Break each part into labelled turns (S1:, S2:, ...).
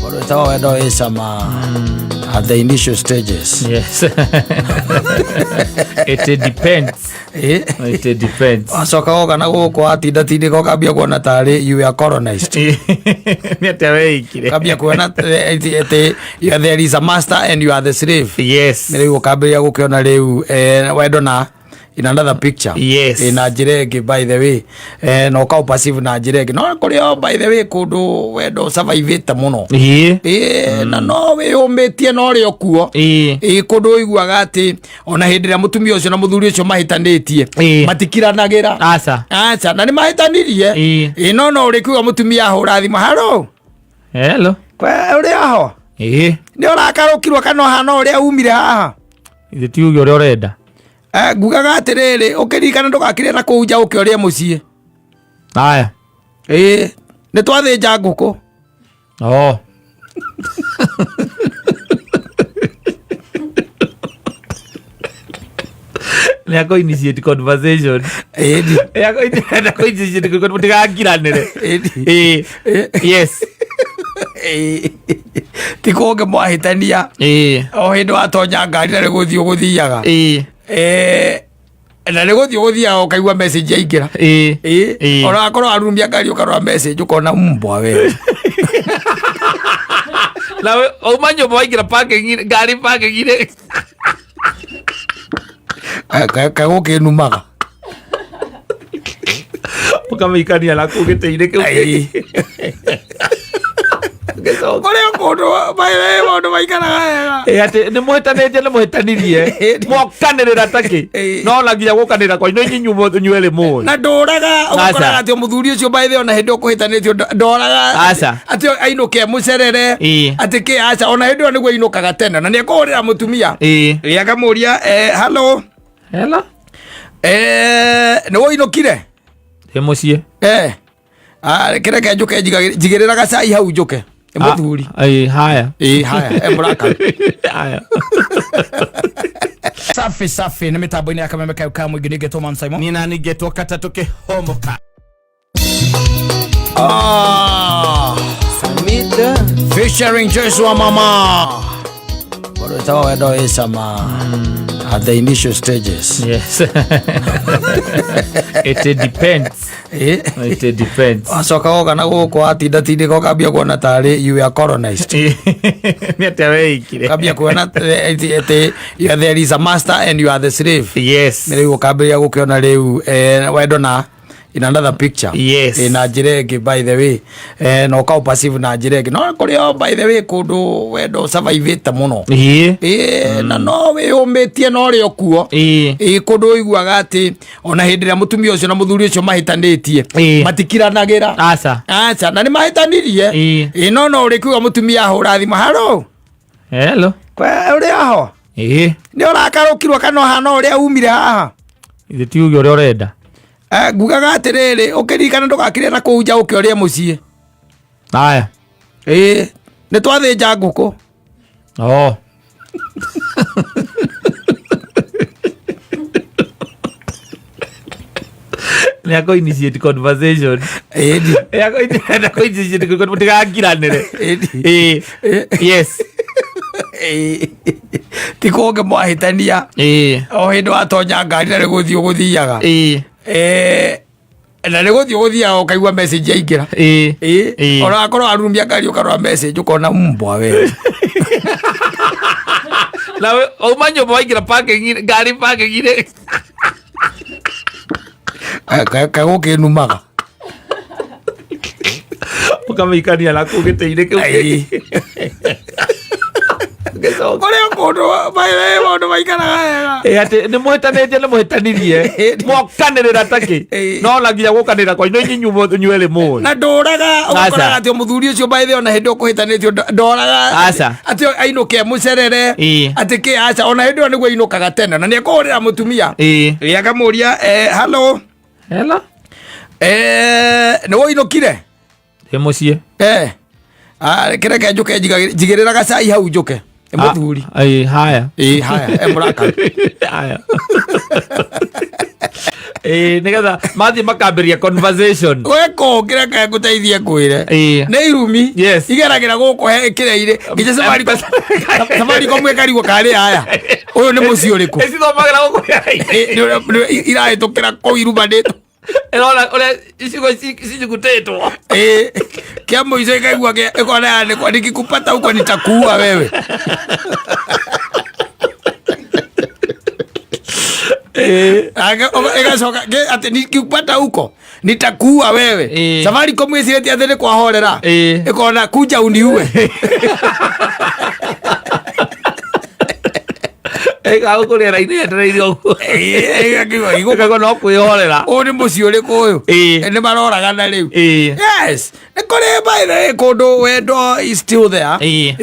S1: Ũndũ wĩtagwo wendo wĩ cama at the initial stages.
S2: Yes. It depends. It depends.
S1: Wacoka woka na gũkũ watindatindĩka ũkambia kuona tarĩ you are colonized.
S2: Nĩ atĩa weikire?
S1: Ũkambia kuona atĩ there is a master and you are the slave.
S2: Yes.
S1: Nĩ rĩu ũkambĩrĩria gũkĩona rĩu wendo na in another picture.
S2: Yes.
S1: Na njĩra ĩngĩ, by the way, na ũkaũ perceive na njĩra ĩngĩ, no kũrĩ o, by the way, kũndũ wendo survivĩte mũno. Na no wĩyũmĩtie na ũrĩ o kuo. Kũndũ ũiguaga atĩ ona hĩndĩ ĩrĩa mũtumia ũcio na mũthuri ũcio mahĩtanĩtie, matikiranagĩra.
S2: Aca.
S1: Aca, na nĩ mahĩtanirie. No ũrĩkiuga mũtumia ahũra thimũ, "Haro."
S2: Hello.
S1: Ũrĩ aho? Nĩ ũrakarũkirwo kana ũhana ũrĩa umire haha?
S2: Ithe ti uge ũrĩa ũrenda.
S1: Ngugaga atĩrĩrĩ, ũkĩririkana ndũgakire na kũu nja, ũke ũrĩe mũciĩ.
S2: Aya.
S1: Nĩ twathĩnja ngũkũ.
S2: Oh. Nĩ akũ initiate conversation. Nĩ akũ initiate conversation, mũtigakiranĩre. Yes.
S1: Ti kũngĩ mwahĩtania, o hĩndĩ watonya ngari na nĩ gũthiĩ ũgũthiaga. Na nĩ gũthiĩ ũgũthiaga ũkaigua message yaingĩra. Ona wakorwo warurumia ngari, ũkarora message, ũkona mbwa we.
S2: Na wauma nyũmba waingĩra parking, ngari parking-inĩ.
S1: Kagũkĩnumaga.
S2: Ũkamĩikania na kũu gĩtĩ-inĩ kĩu.
S1: Kũrĩ o kũndũ maũndũ maikaraga wega.
S2: Atĩ nĩ mũhĩtanĩtie, nĩ mũhĩtanirie, mwokanĩrĩra takĩ. No na nginya gũkanĩrĩra kwanyu no inyuĩ inyuerĩ mũĩ.
S1: Na ndũraga, ũgakoraga atĩ mũthuri ũcio, by the way, ona hĩndĩ ũkũhĩtanĩtio ndoraga
S2: Aca.
S1: atĩ ainũke mũcerere. Atĩ kĩ, aca, ona hĩndĩ ĩyo nĩguo ainũkaga tene na nĩ ekũhũrĩra mũtumia. Akamũria, "Hello."
S2: Hello.
S1: Nĩ woinũkire?
S2: Ndĩ mũciĩ.
S1: Kĩreke njũke, njigĩrĩra gacai hau njũke. Nĩ mũthuri.
S2: Haya.
S1: Haya, mũrakara.
S2: Haya.
S1: Safi safi, nĩ mĩtambo-inĩ ya Kameme kayo ka mũingĩ, nĩngetwo Man Simon.
S2: Nina ningetwo katatũ kĩhomoka.
S1: Ah. Featuring Joshua Mama. Ũndũ wĩtagwo wendo wĩ cama at the initial stages.
S2: Yes. It depends. It depends.
S1: Wacoka woka na gũkũ watindatindĩka ũkambia kuona tarĩ you are colonized.
S2: Nĩ atĩa weikire?
S1: Ũkambia kuona atĩ there is a master and you are the slave.
S2: Yes.
S1: Nĩ rĩu ũkambĩrĩria gũkĩona rĩu wendo na in another picture.
S2: Yes.
S1: Na njĩra ĩngĩ, by the way, na ũkaũ perceive na njĩra ĩngĩ, no kũrĩ o, by the way, kũndũ wendo survivĩte mũno. Na no wĩyũmĩtie na ũrĩ o kuo. Kũndũ ũiguaga atĩ ona hĩndĩ ĩrĩa mũtumia ũcio na mũthuri ũcio mahĩtanĩtie, matikiranagĩra.
S2: Aca.
S1: Aca, na nĩ mahĩtanirie. No ũrĩkiuga mũtumia ahũra thimũ, "Haro."
S2: Hello.
S1: Ũrĩ aho? Nĩ ũrakarũkirwo kana ũhana ũrĩa umire haha?
S2: Ithe ti uge ũrĩa ũrenda.
S1: Ngugaga atĩrĩrĩ, ũkĩririkana ndũgakire na kũu nja, ũke ũrĩe mũciĩ.
S2: Aya.
S1: Nĩ twathĩnja ngũkũ.
S2: Oh. Nĩ akũ initiate conversation. Nĩ akũ initiate conversation, mũtigakiranĩre. Yes.
S1: Ti kũngĩ mwahĩtania, o hĩndĩ watonya ngari na nĩ gũthiĩ ũgũthiaga. Na nĩ gũthiĩ ũgũthiaga ũkaigua message yaingĩra. Ona wakorwo warurumia ngari, ũkarora message, ũkona mbwa we.
S2: Na wauma nyũmba waingĩra parking, ngari parking-inĩ.
S1: Kagũkĩnumaga.
S2: Ũkamĩikania na kũu gĩtĩ-inĩ kĩu.
S1: Kũrĩ o kũndũ maũndũ maikaraga wega.
S2: Atĩ nĩ mũhĩtanĩtie, nĩ mũhĩtanirie, mwokanĩrĩra takĩ. No na nginya gũkanĩrĩra kwanyu no inyuĩ inyuerĩ mũĩ.
S1: Na ndũraga, ũgakoraga atĩ mũthuri ũcio, by the way, ona hĩndĩ ũkũhĩtanĩtio ndoraga
S2: Aca.
S1: atĩ ainũke mũcerere. Atĩ kĩ, aca, ona hĩndĩ ĩyo nĩguo ainũkaga tene na nĩ ekũhũrĩra mũtumia. Akamũria, "Hello."
S2: Hello.
S1: Nĩ woinũkire?
S2: Ndĩ mũciĩ.
S1: Kĩreke njũke, njigĩrĩra gacai hau njũke. Nĩ mũthuri.
S2: Haya.
S1: Haya, mũrakara.
S2: Haya. Ĩĩ, nĩgetha mathiĩ makambĩrĩria conversation.
S1: Gweka ũngĩ reke ngũteithie ngwĩre.
S2: Ĩĩ.
S1: Nĩ irumi.
S2: Yes.
S1: Igeragĩra gũkũ he kĩrĩa-inĩ nginya Safaricom. Safaricom ĩkarigwo karĩ aya ũyũ nĩ mũciĩ ũrĩkũ.
S2: Ĩcithomagĩra gũkũ rĩera-inĩ.
S1: Ĩ, irahĩtũkĩra kũu irumanĩtwo.
S2: Ĩrona ũrĩa icigo cicugutĩtwo.
S1: Ĩ, kĩa mũico ĩkaigua ĩkona yandĩkwo nikikupata huko nitakuua wewe. Ĩgacoka atĩ nikikupata huko nitakuua wewe. Safaricom ĩcirĩtie atĩ nĩ kwahorera. Ĩkona kuja uniue.
S2: Ĩgaga gũkũ rĩera-inĩ yetereire ũguo.
S1: Ĩgakiuga,
S2: Ĩkaigua no kwĩhorera.
S1: Ũyũ nĩ mũciĩ ũrĩkũ ũyũ? Nĩ maroragana rĩu. Yes, nĩ kũrĩ, by the way, kũndũ wendo is still there.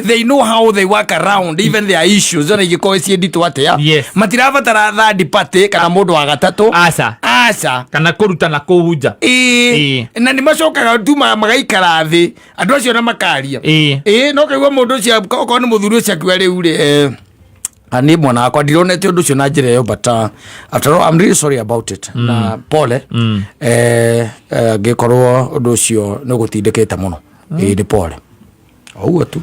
S1: They know how they work around even their issues, ona ingĩkorwo ciĩ nditũ atĩa. Matirabatara third party kana mũndũ wa gatatũ.
S2: Aca.
S1: Aca.
S2: Kana kũruta na kũu nja.
S1: Ĩĩ. Na nĩ macokaga tu magaikara thĩ andũ acio na makaria. Ĩĩ, no kaigua mũndũ ũcio okorwo nĩ mũthuri ũcio akiuga rĩu rĩ, niĩ mwana wakwa ndironete ũndũ ũcio na njĩra ĩyo, but after all I'm really sorry about it. Na pole ngĩkorwo ũndũ ũcio nĩ ũgũtindĩkĩte mũno. Ĩĩ, nĩ pole o ũguo tu.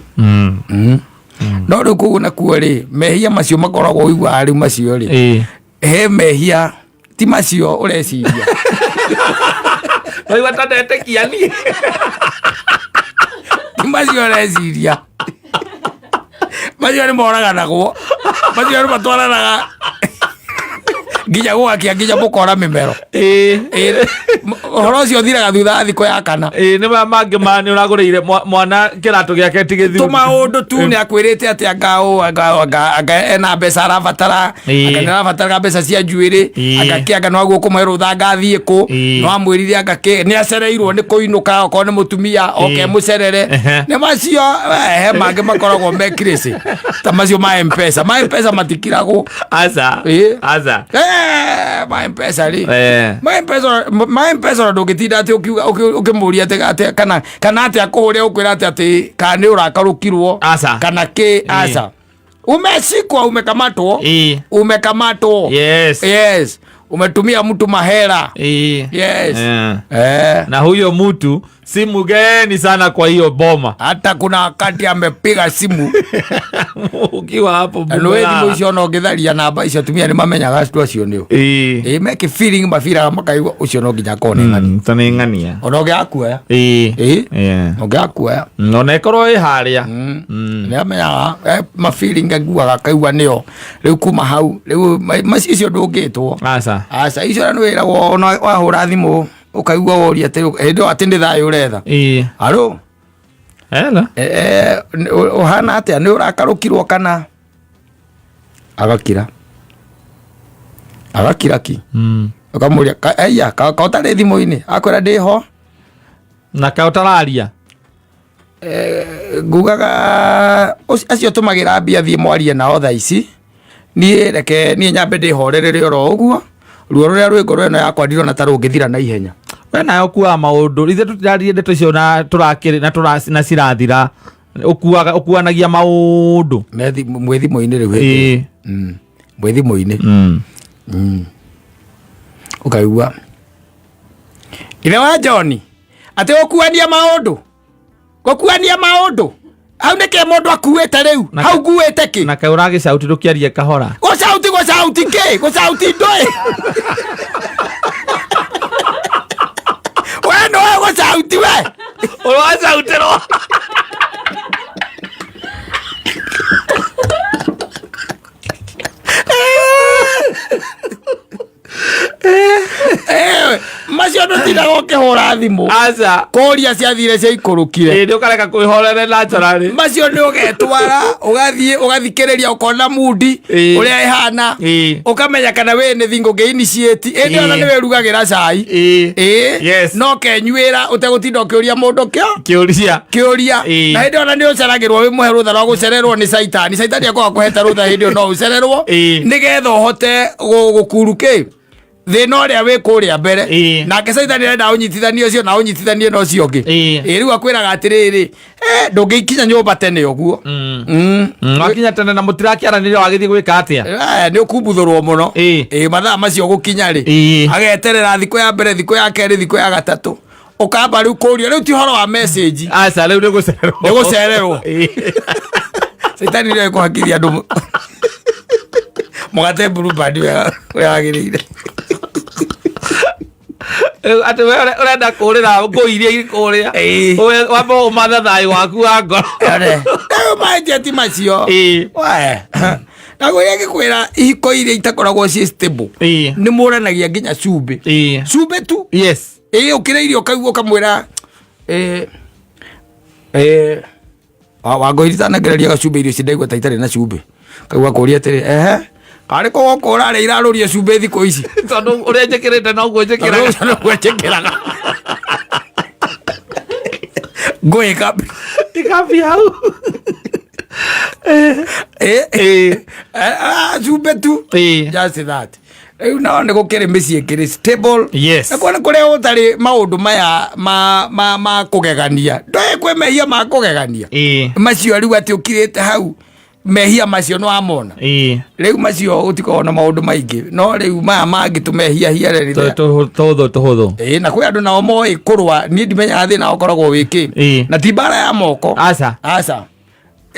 S1: No rĩu kũu nakuo rĩ, mehia macio makoragwo ũiguaga rĩu macio rĩ, he mehia ti macio ũreciria.
S2: Waigua ta ndetĩkia niĩ.
S1: Ti macio ũreciria, macio nĩ moraganagwo, macio nĩ matwaranaga nginya gũgakia nginya mũkora mĩmero. Ĩĩ, ũhoro ũcio ũthiraga thutha wa thikũ ya kana.
S2: Ĩĩ, nĩ maya mangĩ ma nĩ ũragũrĩire mwana kĩratũ gĩake ti gĩthiru.
S1: Tũmaũndũ tu nĩ akwĩrĩte atĩ anga ũ anga ena mbeca arabatara, anga nĩ arabataraga mbeca cia njuĩrĩ, anga kĩ, anga no aguo kũmũhe rũtha anga athiĩ kũ, no amwĩrire anga kĩ, nĩ acereirwo nĩ kũinũka, okorwo nĩ mũtumia oke mũcerere. Nĩ macio. He mangĩ makoragwo me kirĩcĩ ta macio ma Mpesa. Ma Mpesa matikiragwo.
S2: Aca.
S1: Ĩĩ.
S2: Aca.
S1: Ma Mpesa rĩ, ma Mpesa, ma Mpesa ona ndũngĩtinda atĩ ũkiuga ũkĩmũria atĩ kana atĩ akũhũre ũkwĩra atĩ kana nĩ ũrakarũkirwo.
S2: Aca.
S1: Kana kĩ. Aca, umeshikwa, umekamatwo. Umekamatwo. Yes, umetumia mtu mahera. Yes.
S2: Na huyo mtu si mgeni sana kwa hiyo boma.
S1: Hata kuna wakati amepiga simu
S2: ukiwa hapo
S1: na nĩ thimũ icio ona ũngĩtharia namba icio, atumia nĩ mamenyaga andũ acio nĩo. Ĩĩ, meke feeling mabiraga makaigua ũcio no nginya akorwo nĩ ng'ania.
S2: Ta nĩ ng'ania.
S1: Ona ũngĩaga kuoya. Ĩĩ. Ũngĩaga kuoya.
S2: Ona ĩkorwo ĩ harĩa.
S1: Nĩ amenyaga, ma feeling aiguaga akaigua nĩo rĩu kuma hau rĩu icio ndũngĩtwo.
S2: Aca.
S1: Aca, icio nĩ wĩragwo ona wahũra thimũ ũkaigua woria atĩ hĩndĩ ĩyo atĩ nĩ thayũ ũretha. Aro.
S2: Ela.
S1: Ũhana atĩa, nĩ ũrakarũkirwo kana agakira agakira ki. Ũkamũria, "Aya ka ũtarĩ thimũ-inĩ?" Akwĩra ndĩho.
S2: Na ka ũtararia.
S1: Ngugaga acio tũmagĩra mbia thiĩ mwarie nao thaa ici, niĩ reke niĩ nyambe ndĩhorerere oro ũguo, ruo rũrĩa rwĩ ngoro ĩno yakwa ndirona ta rũngĩthira na ihenya.
S2: We nawe ũkuaga maũndũ, ithuĩ tũtiraririe ndeto icio na tũrakĩrĩ na tũra na cirathira, ũkuaga ũkuanagia maũndũ.
S1: Mwĩ thimũ-inĩ rĩu hĩndĩ ĩyo. Mwĩ thimũ-inĩ. Ũkaigua ithe wa John atĩ gũkuania maũndũ, gũkuania maũndũ hau nĩkĩ mũndũ akuĩte rĩu hau nguĩte kĩ?
S2: Na kaĩ ũragĩcauti, ndũkĩarie kahora.
S1: Gũcauti, gũcauti kĩ? Gũcauti ndũĩ we nĩwe gũcauti we.
S2: Ũracautĩrwo.
S1: Macio ndũtindaga ũkĩhũra thimũ
S2: Aca.
S1: kũria ciathire ciaikũrũkire.
S2: Ĩĩ, nĩ ũkareka kwĩhorere naturally.
S1: Macio nĩ ũgetwara ũgathiĩ ũgathikĩrĩria ũkona mundi ũrĩa ĩhana, ũkamenya kana wĩ nĩ thingo ũngĩ initiate ĩndĩ ona nĩ wĩrugagĩra cai. Ĩĩ. No kenyuĩra ũtegũtinda ũkĩũria mũndũ kĩo
S2: Kĩũria.
S1: Kĩũria. Na hĩndĩ ona nĩ ũceragĩrwo wĩ mũhe rũtha rwa gũcererwo nĩ caitani, caitani akoragwo akũhete rũtha hĩndĩ ĩyo no ũcererwo nĩgetha ũhote gũkuru kĩ. Thĩna ũrĩa wĩ kũrĩa mbere. Nake Caitani arenda ũnyitithanie ũcio na ũnyitithanie na ũcio ũngĩ. Ĩ rĩu akwĩraga atĩrĩrĩ, ndũngĩkinya nyũmba tene ũguo.
S2: Wakinya tene na mũtirakĩaranĩria, wagĩthiĩ gwĩka atĩa?
S1: Nĩ ũkumbuthũrwo mũno. Ĩ mathaa macio gũkinya rĩ, ageterera thikũ ya mbere, thikũ ya kerĩ, thikũ ya gatatũ, ũkamba rĩu kũria. Rĩu ti ũhoro wa message.
S2: Aca, rĩu nĩ gũcererwo.
S1: Nĩ gũcererwo. Caitani nĩwe kũhakithia andũ mũgate Blue Band ũrĩa wagĩrĩire.
S2: Rĩu atĩ we ũrenda kũrĩra ngũ iria irĩ kũrĩa. Wambe ũmathe thayũ waku wa ngoro.
S1: Rĩu maenjeti macio. We. Na gwĩrĩa ngĩkwĩra, ihiko iria itakoragwo ciĩ stable, nĩ mũranagia nginya cumbĩ. Cumbĩ tu. Ĩ ũkĩrĩa irio ũkaigua ũkamwĩra, Wangũi, itanengereria gacumbĩ irio ici, ndaigua ta itarĩ na cumbĩ. Kaigua kũria atĩrĩ, ehe, karĩ kũ gũkũ ũrarĩa irarũria cumbĩ thikũ ici?
S2: Tondũ ũrĩa njĩkĩrĩte noguo njĩkĩraga.
S1: Tondũ noguo njĩkĩraga. Ngũĩ kambi.
S2: Ikabi hau.
S1: Cumbĩ tu. Just that. Rĩu no nĩ gũkĩrĩ mĩciĩ ĩkĩrĩ stable. Na kuona kũrĩa ũtarĩ maũndũ maya ma kũgegania, ndoĩ kwĩ mehia ma kũgegania macio. Rĩu atĩ ũkirĩte hau, mehia macio nĩ wamona. Rĩu macio ũtikoragwo na maũndũ maingĩ, no rĩu maya mangĩ tũmehiahia rĩrĩa
S2: Tũhũthũ tũhũthũ.
S1: Ĩĩ, na kwĩ andũ nao moĩ kũrũa. Niĩ ndimenyaga thĩna ũkoragwo wĩ kĩ. Na ti mbara ya moko.
S2: Aca.
S1: Aca,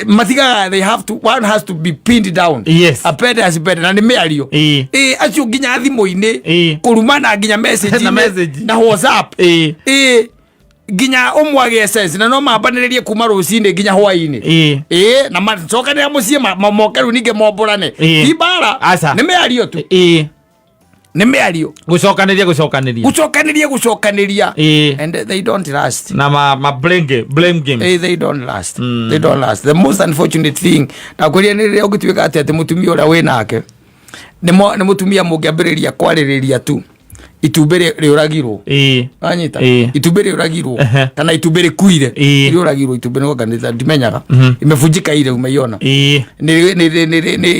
S1: matigaga, they have to, one has to be pinned down. Apende asipende, na nĩ mĩario. Ĩ acio nginya thimũ-inĩ, kũrumana nginya message.
S2: Na message.
S1: Na WhatsApp. Ĩ nginya ũmwage sense, na no mambanĩrĩrie kuma rũcinĩ nginya hwainĩ. Ĩ na macokanĩra mũciĩ, moke rĩu ningĩ mombũrane. Ti mbara.
S2: Aca.
S1: Nĩ mĩario tu. Nĩ mĩario.
S2: Gũcokanĩria gũcokanĩria.
S1: Gũcokanĩria gũcokanĩria. And they don't last.
S2: Na ma blame game.
S1: They don't last. They don't last. The most unfortunate thing ndakwĩria nĩ rĩrĩa ũngĩtuĩka atĩ mũtumia ũrĩa wĩ nake nĩ mũtumia mũngĩambĩrĩria kwarĩrĩria tu itumbĩ rĩũragirwo. Wanyita? Itumbĩ rĩũragirwo kana itumbĩ rĩkuire. Rĩũragirwo itumbĩ nĩ kanitha ndimenyaga imebunjika ile umeiona. Nĩ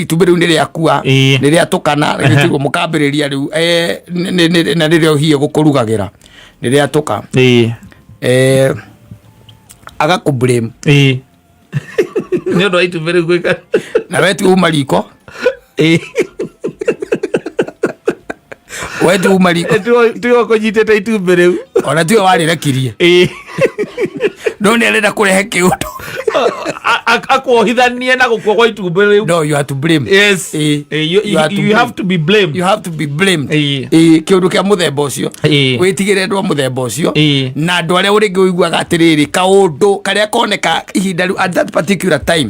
S1: itumbĩ rĩu nĩ rĩakua, nĩ rĩatũkana, rĩtigwo mũkambĩrĩria rĩu, na rĩrĩa ũhiĩ gũkũrugagĩra nĩ rĩatũka. Agakũ blame.
S2: Nĩ ũndũ wa itumbĩ rĩu gwĩka.
S1: Na we ti uma riko. We ti uma riko.
S2: Tiwe kũnyitĩte itumbĩ rĩu.
S1: Ona tiwe warĩrekirie. No nĩ arenda kũrehe kĩũndũ.
S2: Akuohithanie na gũkua kwa itumbĩ rĩu.
S1: No, you are to blame.
S2: You
S1: are to
S2: you
S1: blame.
S2: Have to be blamed.
S1: You have to be blamed. Kĩũndũ kĩa mũthemba ũcio, wĩtigĩre andũ a mũthemba ũcio. Na andũ arĩa ũrĩngĩ ũiguaga atĩrĩrĩ, kaũndũ karĩa koneka ihinda rĩu, at that particular time,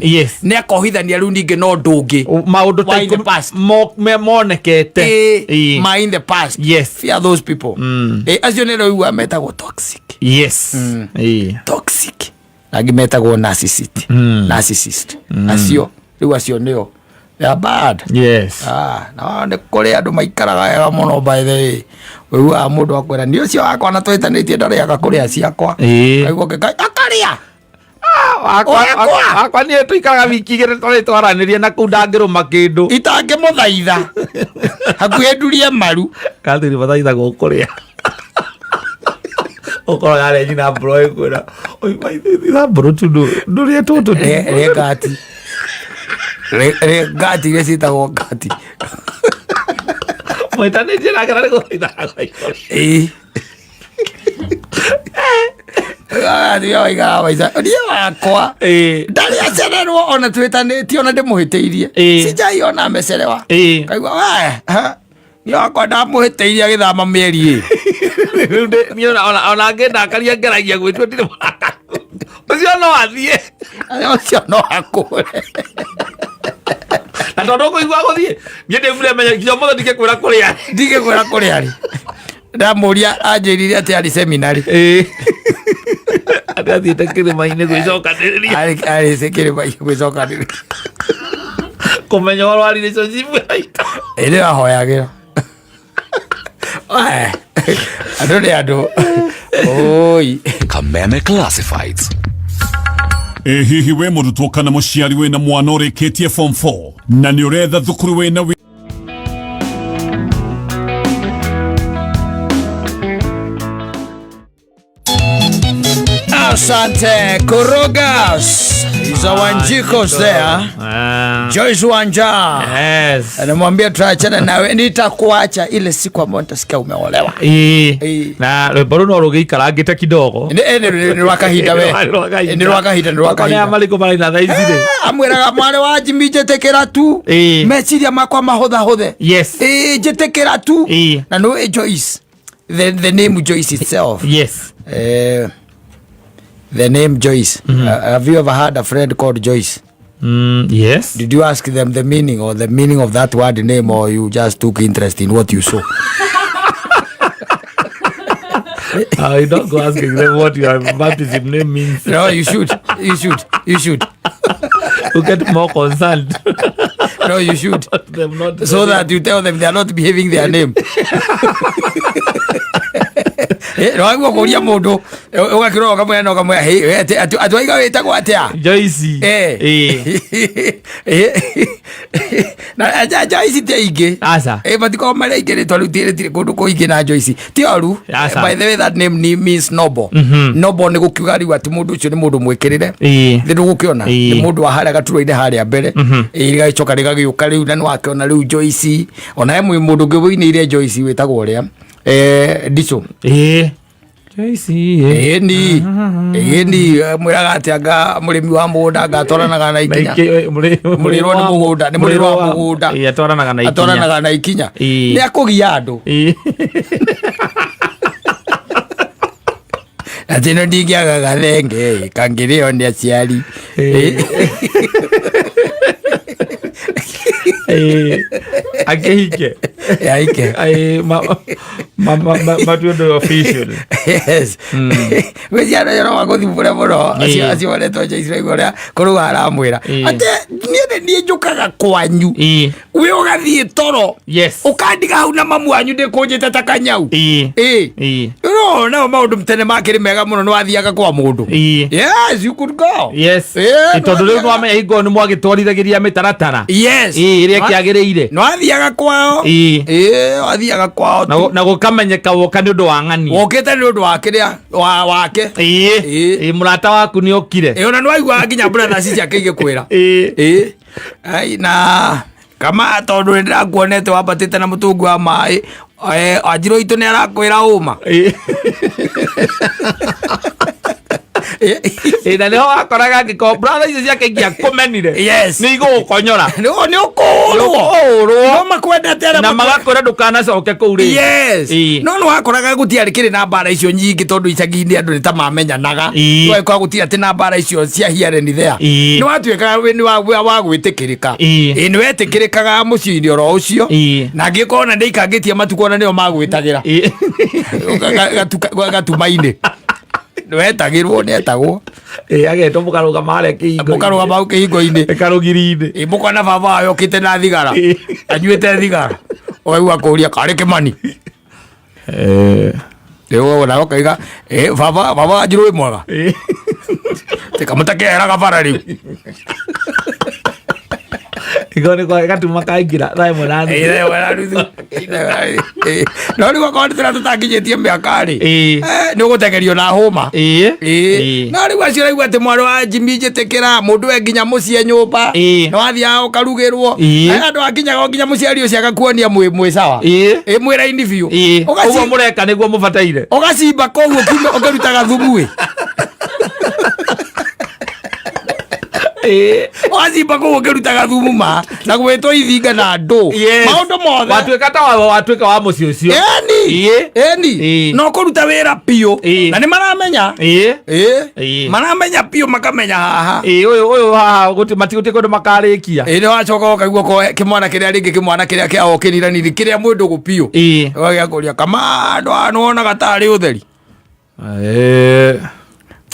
S1: nĩ akohithania rĩu ningĩ na ũndũ ũngĩ.
S2: Maũndũ ta
S1: Wa in the past.
S2: Monekete.
S1: Ma in the past. Fear those people. Acio nĩ rĩu metagwo toxic. Toxic, angĩ metagwo narcissist. Narcissist acio rĩu, acio nĩo, they are bad. Ah, na nĩ kũrĩ andũ maikaraga wega mũno, by the way. Ũiguaga mũndũ akwĩra, nĩ ũcio wakwa na twĩtanĩtie ndarĩaga kũrĩa ciakwa. Kaigua akarĩa.
S2: Wakwa.
S1: Wakwa.
S2: Wakwa niĩ tũikaraga wiki 2 twarĩ twaranĩria na kũu ndangĩrũma kĩndũ.
S1: Itangĩmũthaitha hakuhĩ ndurie maru.
S2: Kathiri mathaithagwo kũrĩa ũkoraga arĩa nyina mbũro ĩkwĩra, "Oi, mbũrũ tu ndũrĩe tũtũ tu."
S1: Rĩ ngati. Rĩ ngati iria ciĩtagwo ngati.
S2: Mwĩtanĩtie nake na nĩgũthaithaga.
S1: Ĩĩ. Athiĩ oigaga maica niĩ wakwa ndarĩ acererwo, ona twĩtanĩtie, ona ndĩmũhĩtĩirie. Sijai ona amecerewa. Kaigua we ha, niĩ wakwa ndamũhĩtĩirie agĩthama mĩeri ĩ.
S2: Rĩu niĩ ona ngĩndakaria ngeragia gwĩtua ndirĩ mũrakaru, ũcio no athiĩ.
S1: Ũcio no akũre.
S2: Na tondũ ũkũigua gũthiĩ, niĩ ndĩbure menya nginya ũmũthĩ ndingĩkwĩra kũrĩa.
S1: Ndingĩkwĩra kũrĩa arĩ. Ndamũria anjĩrire atĩ arĩ seminary.
S2: Atĩ athiĩte kĩrĩma-inĩ gwĩcokanĩrĩria.
S1: Arĩ kĩrĩma-inĩ gwĩcokanĩrĩria.
S2: Kũmenya ũhoro wa relationship yaitũ.
S1: Ĩrĩ ahoyagĩra andũ nĩ andũ oi.
S3: Kameme Classifieds.
S4: Ĩ hihi wĩ mũrutwo kana mũciari wĩna mwana ũrĩkĩtie form 4 na nĩ ũretha thukuru wĩna
S1: Asante Korogas is our Njikos there.
S2: Ah,
S1: Joyce Wanja.
S2: yes.
S1: Anamwambia tutaachana nawe, nitakuacha ile siku ambayo nitasikia umeolewa.
S2: Ĩĩ.
S1: Ĩĩ.
S2: Na rwĩmbo rũu no rũgĩikarangĩte kidogo.
S1: Nĩ rwa kahinda we. Nĩ rwa kahinda, nĩ rwa
S2: Nĩ
S1: kahinda.
S2: marĩkũ maraina thaa ici rĩ?
S1: Amwĩraga mwarĩ wa Jimmy njĩtĩkĩra tu.
S2: Ĩĩ.
S1: Meciria makwa mahũthahũthe.
S2: Yes.
S1: Ĩĩ, njĩtĩkĩra tu.
S2: Ĩĩ.
S1: Na nĩ Joyce. The name Joyce itself.
S2: Yes.
S1: The name Joyce. Have you ever had a friend called Joyce?
S2: Yes.
S1: Did you ask them the meaning or the meaning of that word name, or you just took interest in what you saw?
S2: I don't go asking them what your baptism name means.
S1: No, you should. You should. You should.
S2: You get more concerned.
S1: No, you should.
S2: Them not
S1: So that you tell them they are not behaving their name. Nĩwagua kũria mũndũ ũgakĩrora ũkamwĩra na ũkamwĩra "Hey, we, atĩ waiga wĩtagwo atĩa?"
S2: Joyce.
S1: Eh.
S2: Ĩĩ.
S1: Na Joyce ti aingĩ.
S2: Aca.
S1: Matikoragwo marĩ aingĩ rĩtwa rĩu rĩtirĩ kũndũ kũingĩ na Joyce ti oru.
S2: Aca.
S1: By the way, that name means noble. Noble nĩ gũkiuga rĩu atĩ mũndũ ũcio nĩ mũndũ mwĩkĩrĩre.
S2: Ĩĩ.
S1: Thĩ ndũgũkĩona
S2: Ĩĩ.
S1: nĩ mũndũ wa harĩa gaturwa-inĩ harĩa mbere. Ĩĩ, rĩgagĩcoka rĩgagĩũka rĩu na nĩwakĩona rĩu Joyce ona he mũndũ ũngĩ wĩinĩire Joyce wĩtagwo ũrĩa Ndico.
S2: Ĩĩ. Joyce. Ĩĩ.
S1: Ĩni ĩni mwĩraga atĩ anga mũrĩmi wa mũgũnda anga atwaranaga na ikinya. Mũrĩrwo nĩ mũgũnda, nĩ mũrĩrwo wa mũgũnda.
S2: Ĩĩ, atwaranaga na ikinya.
S1: Atwaranaga na ikinya.
S2: Ĩĩ.
S1: Nĩ akũgia andũ.
S2: Ĩĩ.
S1: Atĩ no ndingĩaga gathenge kangĩrĩo nĩ aciari.
S2: Ĩĩ. Ĩĩ. Akĩhike.
S1: Aike.
S2: Ĩĩ, matue ũndũ official.
S1: Yes. Gwĩciana ũhoro wa gũthumbũra mũno acio
S2: Ĩĩ.
S1: acio maretwo Joyce waigua ũrĩa kũrũga aramwĩra
S2: Ĩĩ.
S1: atĩ niĩ nĩ niĩ njũkaga kwanyu
S2: Ĩĩ.
S1: wĩ ũgathiĩ toro
S2: Yes.
S1: ũkandiga hau na mamu wanyu ndĩkũnjĩte ta kanyau.
S2: Ĩĩ.
S1: Ĩĩ.
S2: Ĩĩ.
S1: No, nao maũndũ tene makĩrĩ mega mũno nĩ wathiaga kwa mũndũ.
S2: Ĩĩ.
S1: Yes, you could go.
S2: Yes.
S1: Ĩĩ,
S2: Ĩ, tondũ rĩu
S1: nĩwathiaga-
S2: nĩwamenya hingo nĩ mwagĩtwarithagĩria mĩtaratara.
S1: Yes.
S2: Ĩĩ, ĩrĩa ĩkĩagĩrĩire.
S1: Nĩ wathiaga kwao.
S2: Ĩĩ.
S1: Ĩĩ, wathiaga kwao.
S2: Na gũkamenyeka woka nĩ ũndũ wa ng'ani.
S1: Wokĩte nĩ ũndũ wa kĩrĩa wa wake.
S2: Ĩĩ.
S1: Ĩĩ.
S2: Ĩĩ, mũrata waku nĩ okire.
S1: Ĩĩ, ona nĩ waiguaga nginya brothers ciake igĩkwĩra.
S2: Ĩĩ.
S1: Ĩĩ. Ai, na kama tondũ nĩ ndĩrakuonete wambatĩte na mũtũngi wa maĩ anjirũ itũ nĩ arakwĩra ũma.
S2: Ĩĩ. Ĩĩ, na nĩho wakoraga angĩkorwo brother icio ciake ingĩakũmenire
S1: Yes.
S2: nĩ igũgũkonyora.
S1: Nĩ ũkũũrwo.
S2: Ũkũũrwo.
S1: No makwendete arĩa
S2: Na magakwĩra ndũkanacoke kũu rĩngĩ.
S1: Yes.
S2: Ĩĩ.
S1: No nĩ wakoraga gũtiarĩ kĩrĩ na mbara icio nyingĩ tondũ icagi-inĩ andũ nĩ ta mamenyanaga.
S2: Ĩĩ.
S1: Nĩwagĩkorwo gũtirĩ atĩ na mbara icio cia here and there.
S2: Ĩĩ.
S1: Nĩ watuĩkaga wĩ nĩ wa gwĩtĩkĩrĩka.
S2: Ĩĩ.
S1: Ĩĩ, nĩ wetĩkĩrĩkaga mũciĩ-inĩ oro ũcio.
S2: Ĩĩ.
S1: Na angĩkorwo ona ndĩikangĩtie matukũ ona nĩo magwĩtagĩra.
S2: Ĩĩ.
S1: Gatuma-inĩ. Nĩwetagĩrwo nĩetagwo.
S2: Ĩĩ, agetwo mũkarũgama harĩa kĩhingo-inĩ.
S1: Mũkarũgama hau kĩhingo-inĩ.
S2: Karũgiri-inĩ.
S1: Ĩ, mũkona baba wayo okĩte na thigara.
S2: Ĩĩ.
S1: Anyuĩte thigara. Ũkaigua kũria karĩ Kĩmani. Rĩu nawe ũkaiga baba baba wanjirũ wĩ mwega.
S2: Ĩĩ.
S1: Tikamũtakeheraga bara rĩu.
S2: Iko nĩ kwa gatuma kaingĩra thaa ĩmwe na nuthu.
S1: No rĩu akorwo nĩ tũrĩa tũtakinyĩtie mĩaka rĩ.
S2: Ĩĩ.
S1: Nĩ ũgũtengerio na hũma.
S2: Ĩĩ.
S1: Ĩĩ.
S2: Ĩĩ.
S1: No rĩu acio ũraigua atĩ mwarĩ wa Jimmy njĩtĩkĩra mũndũ we nginya mũciĩ nyũmba.
S2: Ĩĩ.
S1: Nĩ wathiaga ũkarugĩrwo.
S2: Ĩĩ.
S1: Andũ akinyaga o nginya mũciari ũcio agakuonia mwĩ sawa.
S2: Ĩĩ.
S1: Ĩ mwĩ raini biũ.
S2: Ĩĩ.
S1: Ũgaci-
S2: Ũguo mũreka nĩguo mũbataire.
S1: Ũgacimba koguo kiume ũkĩrutaga thumu ĩ.
S2: Ĩĩ.
S1: Ũgacimba kũu ũkĩrutaga thumu ma na gwĩtwo ithinga na ndũ.
S2: Yes.
S1: Maũndũ mothe.
S2: Watuĩka ta watuĩka wa mũciĩ ũcio.
S1: Ĩni.
S2: Ĩĩ.
S1: Ĩni.
S2: Ĩĩ.
S1: No kũruta wĩra biũ.
S2: Ĩĩ.
S1: Na nĩ maramenya.
S2: Ĩĩ.
S1: Ĩĩ.
S2: Ĩĩ.
S1: Maramenya biũ makamenya haha.
S2: Ĩĩ, ũyũ ũyũ haha matigũtirĩ kũndũ makarĩkia.
S1: Ĩĩ nĩ wacoka ũkaigua ko kĩmwana kĩrĩa rĩngĩ kĩmwana kĩrĩa kĩao kĩniranini kĩrĩa mwĩ ndũgũ biũ.
S2: Ĩĩ.
S1: Ũgagĩakũria kama andũ aya nĩwonaga tarĩ ũtheri.
S2: Ĩĩ.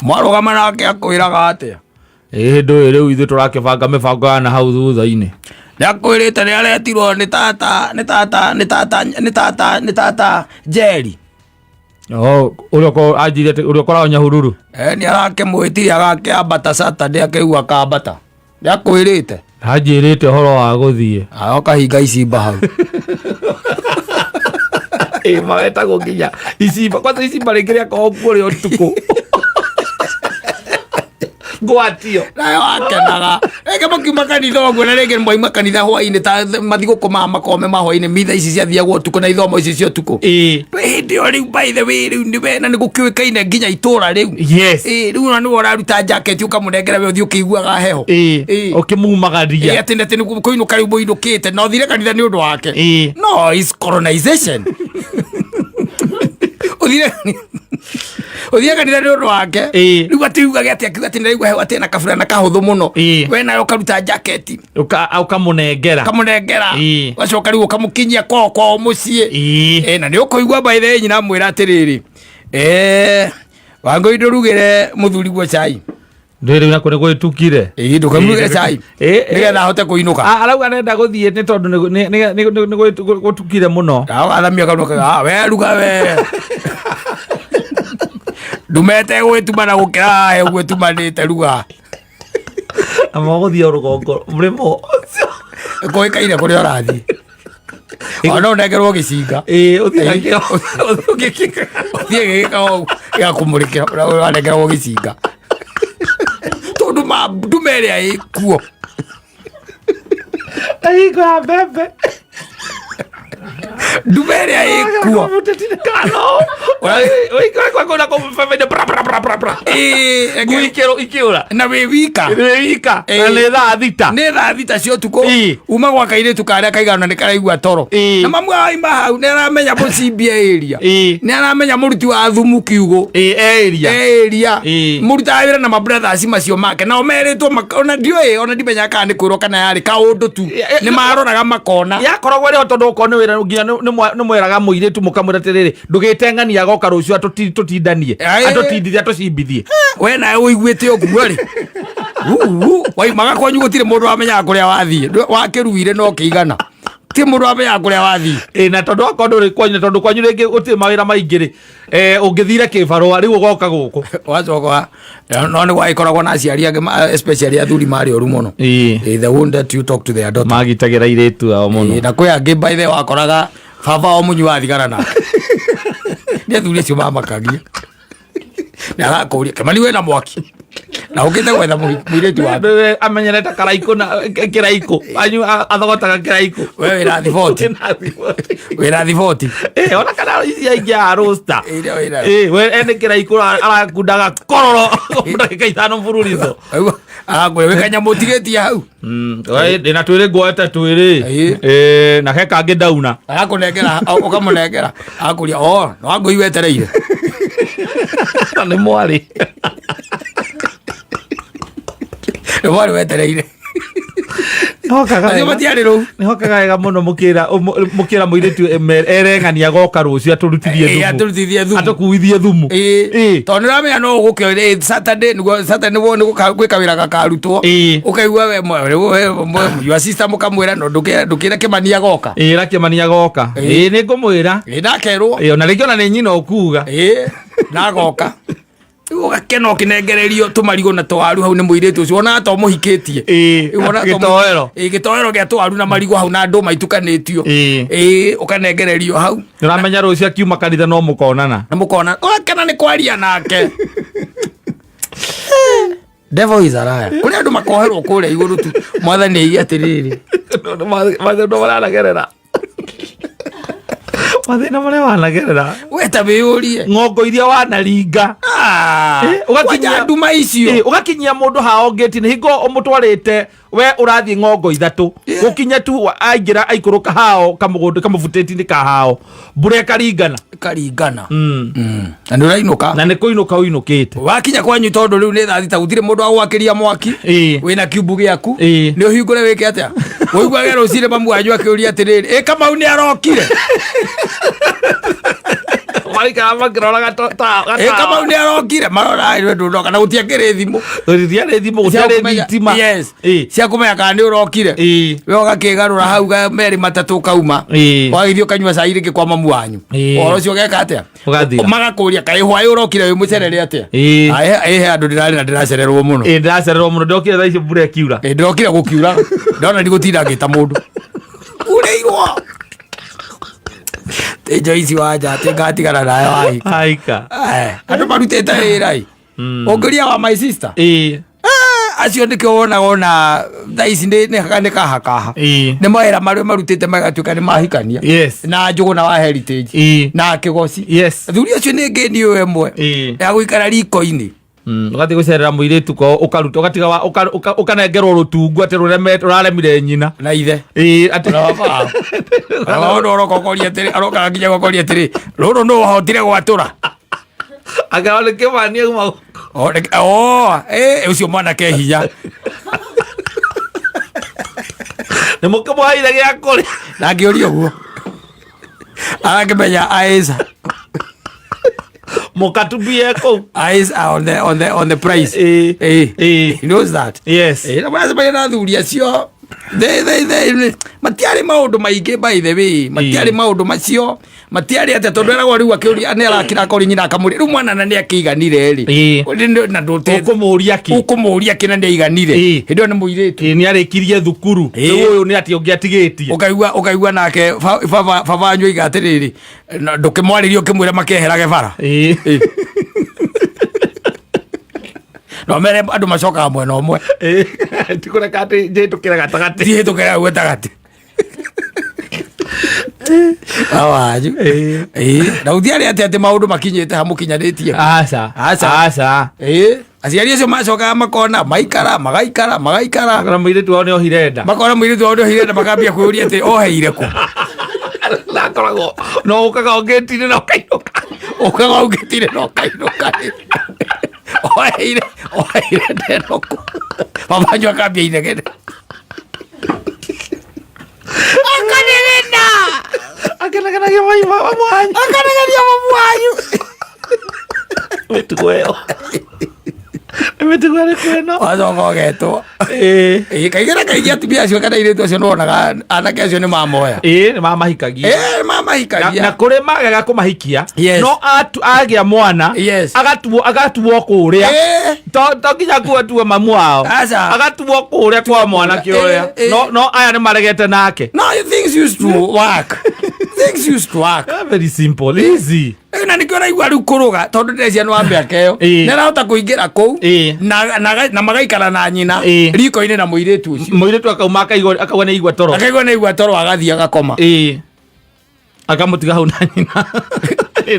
S1: Mwarũgama nake akwĩraga atĩa?
S2: Ĩĩ, ndũĩ rĩu ithuĩ tũrakĩbanga mĩbango ya na hau thutha-inĩ.
S1: Nĩ akwĩrĩte nĩ aretirwo nĩ tata nĩ tata nĩ tata nĩ tata nĩ tata Njeri.
S2: Oh, ũrĩa anjĩire atĩ ũrĩa ũkoragwo Nyahururu.
S1: Nĩ arakĩmwĩtire agakĩambata Saturday akĩigua akambata. Nĩ akwĩrĩte.
S2: Anjĩrĩte ũhoro wa gũthiĩ.
S1: Agoka hinga icimba hau.
S2: Ĩĩ, mawetagwo nginya icimba. Kwanza icimba rĩngĩ rĩakoragwo kuo rĩa ũtukũ. Ngwatio.
S1: Nayo akenaga rĩngĩ mũkiuma kanitha ũguo, na rĩngĩ mwaima kanitha hwainĩ, ta mathigũkũ ma makome ma hwainĩ, mitha ici ciathiagwo ũtukũ na ithomo ici cia ũtukũ. Hĩndĩ ĩyo rĩu, by the way, rĩu nĩwe na nĩgũkĩũĩkaine nginya itũra rĩu. Rĩu ona nĩwe ũraruta jaketi ũkamũnengera we ũthiĩ ũkĩiguaga heho.
S2: Ũkĩmumagaria.
S1: Atĩ nĩ kũinũka rĩu mũinũkĩte na ũthire kanitha nĩ ũndũ wake. No is colonization. Ũthire kanitha nĩ ũndũ wake. Rĩu atĩ ugage atĩ akiuga atĩ nĩraigua heho, atĩ na kaburana kahũthũ mũno. We nawe ũkaruta jaketi.
S2: Ũkamũnengera.
S1: Ũkamũnengera. Ũgacoka rĩu ũkamũkinyia kwao kwao mũciĩ. Na nĩ ũkũigua, by the way, nyina amwĩra atĩrĩrĩ, Wangũi, ndũrugĩre mũthuri guo cai.
S2: Ndĩ rĩu nakuo nĩ gwĩtukire.
S1: Ĩĩ, ndũkamũrugĩre cai nĩgetha ahote kũinũka.
S2: Ah, arauga arenda gũthiĩ nĩ tondũ nĩ gũtukire mũno.
S1: Athamia kanua kaga, "Ah, we ruga we ndumete gwĩtuma na gũkĩra haha ũguo ĩtumanĩte, ruga."
S2: Na magũthiĩ o rũgongo mũrĩmo ũcio.
S1: Kũĩkaine kũrĩa ũrathiĩ, ona ũnengerwo gĩcinga.
S2: Ĩĩ, ũthiĩ nakĩo, ũthiĩ ũgĩkĩka.
S1: Ũthiĩ gĩgĩka ũũ, gĩgakũmũrĩkĩra, ũranengerwo gĩcinga tondũ ma ndume ĩrĩa ĩkuo.
S2: Na hingo ya mbembe.
S1: Ndume ĩrĩa ĩkuo.
S2: Ngui ikĩũra.
S1: Na wĩ wika.
S2: Wĩ wika. Na nĩ thaa 6.
S1: Nĩ thaa 6 cia ũtukũ. Uma gwa kairĩtu karĩa kaigana nĩ karaigua toro. Na mamu waima hau nĩ aramenya mũcimbia area. Nĩ aramenya mũruti wa thumu kiugũ.
S2: Ĩĩ, area.
S1: Area. Mũrutaga wĩra na mabrothers macio make, nao merĩtwo ona ndiũĩ, ona ndimenyaga kana nĩ kwĩrwo kana yarĩ kaũndũ tu nĩ maroraga makona.
S2: Yakoragwo ĩrĩ ho tondũ okorwo nĩ wĩra nginya nĩ mweraga mũirĩtu mũkamwĩra atĩrĩrĩ, ndũgĩteng'ania, agoka rũciũ atũtindanie. Atũtindithie, atũcimbithie.
S1: We nawe ũiguĩte ũguo rĩ, waimaga kwanyu gũtirĩ mũndũ wamenyaga kũrĩa wathiĩ. Wakĩruire no kĩigana, ti mũndũ wamenyaga kũrĩa wathiĩ.
S2: Ĩ, na tondũ akorwo ndũrĩ kwanyu, na tondũ kwanyu rĩngĩ gũtirĩ mawĩra maingĩ rĩ, ũngĩthire kĩbarũa rĩu ũgoka gũkũ.
S1: Wacoka no nĩ gwagĩkoragwo na aciari angĩ especially athuri marĩ oru mũno. They won't let you talk to their daughter.
S2: Magitagĩra airĩtu ao mũno.
S1: Na kwĩ angĩ, by the way, wakoraga baba wao mũnyua wa thigara nake nĩ athuri acio mamakagia nĩ arakũria, "Kĩmani, wĩna mwaki na ũkĩte gwetha mũirĩtu waku?"
S2: Wewe amenyerete karaikũ na kĩraikũ anyu athogotaga kĩraikũ.
S1: We wĩna thiboti.
S2: Wĩna thiboti.
S1: Wĩna thiboti.
S2: Ona kana ici aingĩ a roaster.
S1: Ĩrĩa wĩna.
S2: We ene kĩraikũ arakundaga kororo ndagĩka 5 mfululizo.
S1: Arakwĩra wĩ kanyamũ ũtigĩtie hau.
S2: Ndĩna twĩrĩ, ngwoete twĩrĩ. Na he kangĩ ndauna.
S1: Arakũnengera, ũkamũnengera, akũria o no Wangũi wetereire.
S2: Na nĩ mwarĩ.
S1: Nĩ mwarĩ wetereire.
S2: Nĩhokaga
S1: Acio
S2: wega.
S1: matiarĩ rũu.
S2: Nĩhokaga wega mũno mũkĩra mũirĩtu ereng'ania goka rũciũ atũrutithie thumu.
S1: Atũrutithie thumu.
S2: Atũkuithie thumu.
S1: Tondũ nĩ ũramenya no ũgũke Saturday, nĩguo Saturday nĩguo nĩ gwĩ kawĩra gakarutwo. Ũkaigua we your sister mũkamwĩra no ndũkĩre Kĩmani agoka.
S2: Ĩĩ, ra Kĩmani agoka. Ĩĩ, nĩ ngũmwĩra.
S1: Ĩĩ, nakerwo.
S2: Ĩĩ, ona rĩngĩ ona nĩ nyina ũkuga.
S1: Ĩĩ, nagoka. Rĩu ũgakena ũkĩnengererio tũmarigũ na tũwaru hau nĩ mũirĩtu ũcio wonaga ta ũmũhikĩtie. Rĩu wonaga ta
S2: Gĩtoero.
S1: Ĩĩ, gĩtoero gĩa tũwaru na marigũ hau na ndũma itukanĩtio. Ĩĩ, ũkanengererio hau.
S2: Nĩũramenya rũciũ akiuma kanitha no mũkonana.
S1: Na mũkona, ũgakena nĩ kwaria nake. Devil is a liar. Kũrĩ andũ makoherwo kũrĩa igũrũ tu mwathani aige atĩrĩrĩ.
S2: Mathĩna maranagerera, mathĩna marĩa wanagerera.
S1: We ta wĩyũrie.
S2: Ng'ongo iria wanaringa.
S1: Ah, kwanja nduma icio.
S2: Ũgakinyia mũndũ hao ngĩti nĩ hingo ũmũtwarĩte, we ũrathiĩ ng'ongo 3 gũkinya tu aingĩra aikũrũka hao kamũgũnda kamũbutĩti-inĩ ka hao mbura ĩkaringana.
S1: Karingana. Na nĩ ũrainũka.
S2: Na nĩ kũinũka ũinũkĩte.
S1: Wakinya kwanyu, tondũ rĩu nĩ thaa 6, gũtirĩ mũndũ wa gwakĩria mwaki. Wĩna kiumbu gĩaku. Nĩ ũhingũre wĩke atĩa, ũiguage rũcinĩ mamu wanyu akĩũria atĩrĩrĩ, "Ĩ Kamau nĩ arokire?"
S2: Maikara makĩroraga
S1: "Ĩ Kamau nĩ arokire?" Marora we ndũnoka na gũtiakĩrĩ thimũ.
S2: Gũtiarĩ thimũ, gũtiarĩ thitima.
S1: Yes. Cia kũmenya kana nĩ ũrokire. We ũgakĩgarũra hau merĩ matatũ ũkauma. Wagĩthiĩ ũkanyua cai rĩngĩ kwa mamu wanyu. Ũhoro ũcio ũgeka atĩa?
S2: Ũgathira.
S1: Magakũria, "Kaĩ hwaĩ ũrokire wĩ mũcerere atĩa?" Ĩĩ, he andũ ndĩrarĩ na ndĩracererwo mũno.
S2: Ĩĩ, ndĩracererwo mũno, ndokire thaa icio mbura ĩkiura.
S1: Ĩĩ, ndĩrokire gũkiura, ndona ndigũtinda ngĩta mũndũ urĩirwo tĩ Joyce wanja atĩ ngatigana nawe wahika.
S2: Haika.
S1: Andũ marutĩte wĩra ĩ, ũngĩria wa my sister. Acio nĩkĩo wonaga ona thaa ici nĩ kahakaha. Nĩ mawĩra marĩa marutĩte magatuĩka nĩ mahikania. Na Njũgũna wa Heritage. Na Kĩgoci. Athuri acio nĩ ngeni ũyũ ĩmwe ya gũikara riko-inĩ.
S2: Ũgathiĩ gũcerera mũirĩtu kwao, ũkaruta, ũgatiga ũkanengerwo rũtungu atĩ rũraremire nyina.
S1: Na ithe.
S2: Ĩĩ, atĩ
S1: Ona baba wao. Ona baba ũndũ ũroka ũkoria atĩrĩ, arokaga nginya gũkoria atĩrĩ, rũrũ nũ wahotire gwatũra?
S2: Angĩkorwo nĩ kĩmani auma.
S1: O, o, ũcio mwanake hinya.
S2: Nĩ mũkĩmũheire gĩa kũrĩa.
S1: Na ngĩũria ũguo. Arakĩmenya eyes.
S2: Mũkatubie kũu.
S1: Eyes are on the price. He knows that. Na mwacemania na athuri acio, they matiarĩ maũndũ maingĩ, by the way, matiarĩ maũndũ macio, matiarĩ atĩa, tondũ eragwo rĩu akĩũria nĩ arakira akori nyina akamũria rĩu mwana na nĩ akĩiganire rĩ. Na ndũte
S2: Ũkũmũria kĩ?
S1: Ũkũmũria kĩ na nĩ aiganire? Hĩndĩ ĩyo nĩ mũirĩtu.
S2: Ĩĩ, nĩ arĩkirie thukuru. Rĩu ũyũ nĩ atĩ ũngĩ atigĩtie?
S1: Ũkaigua nake baba wanyu oiga atĩrĩrĩ, na ndũkĩmwarĩrie ũkĩmwĩra makeherage bara. No mere andũ macokaga mwena ũmwe.
S2: Ĩĩ. Ti kũreka atĩ njĩtũkĩre gatagatĩ.
S1: Tihĩtũkĩra hau gatagatĩ awanyu. Na gũtiarĩ atĩ maũndũ makinyĩte hamũkinyanĩtie.
S2: Aca.
S1: Aca.
S2: Aca.
S1: Aciari acio macokaga makona maikara, magaikara, magaikara.
S2: Kana mũirĩtu wao nĩ ohire nda.
S1: Makona mũirĩtu wao nĩ ohire nda, makambia kwĩyũria atĩ oheire kũ.
S2: Nakoragwo no ũkaga ũngĩtire na ũkainũka.
S1: Ũkaga ũngĩtire na ũkainũka. Oheire ndeno kũ? Babanyu akambia inegene akanegena.
S2: Akenegenagia mai mamu wanyu.
S1: Akanegeria mamu wanyu.
S2: Mĩtugo ĩyo nĩ mĩtugo ĩrĩkũ ĩno?
S1: Wacoka ũgetwo. Kaingĩ na kaingĩ atumia acio kana airĩtu acio nĩwonaga anake acio nĩ mamoya.
S2: Ĩĩ, nĩ mamahikagia.
S1: Mamahikagia.
S2: Na kũrĩ magega kũmahikia. No agĩa mwana agatuo kũrĩa. To nginya kuo mamu wao.
S1: Aca.
S2: Agatuo kũrĩa kwa mwanake ũrĩa. No aya nĩ maregete nake.
S1: No, things used to work. Things used to work.
S2: Very simple, easy.
S1: Na nĩkĩo ũraigua rĩu kũrũga tondũ ndĩreciria nĩ wa mĩaka ĩyo. Nĩ arahota kũingĩra kũu na magaikara na nyina riko-inĩ na mũirĩtu ũcio.
S2: Mũirĩtu akauma akaigua nĩ aigua toro.
S1: Akaigua nĩ aigua toro, agathiĩ agakoma.
S2: Akamũtiga hau na nyina.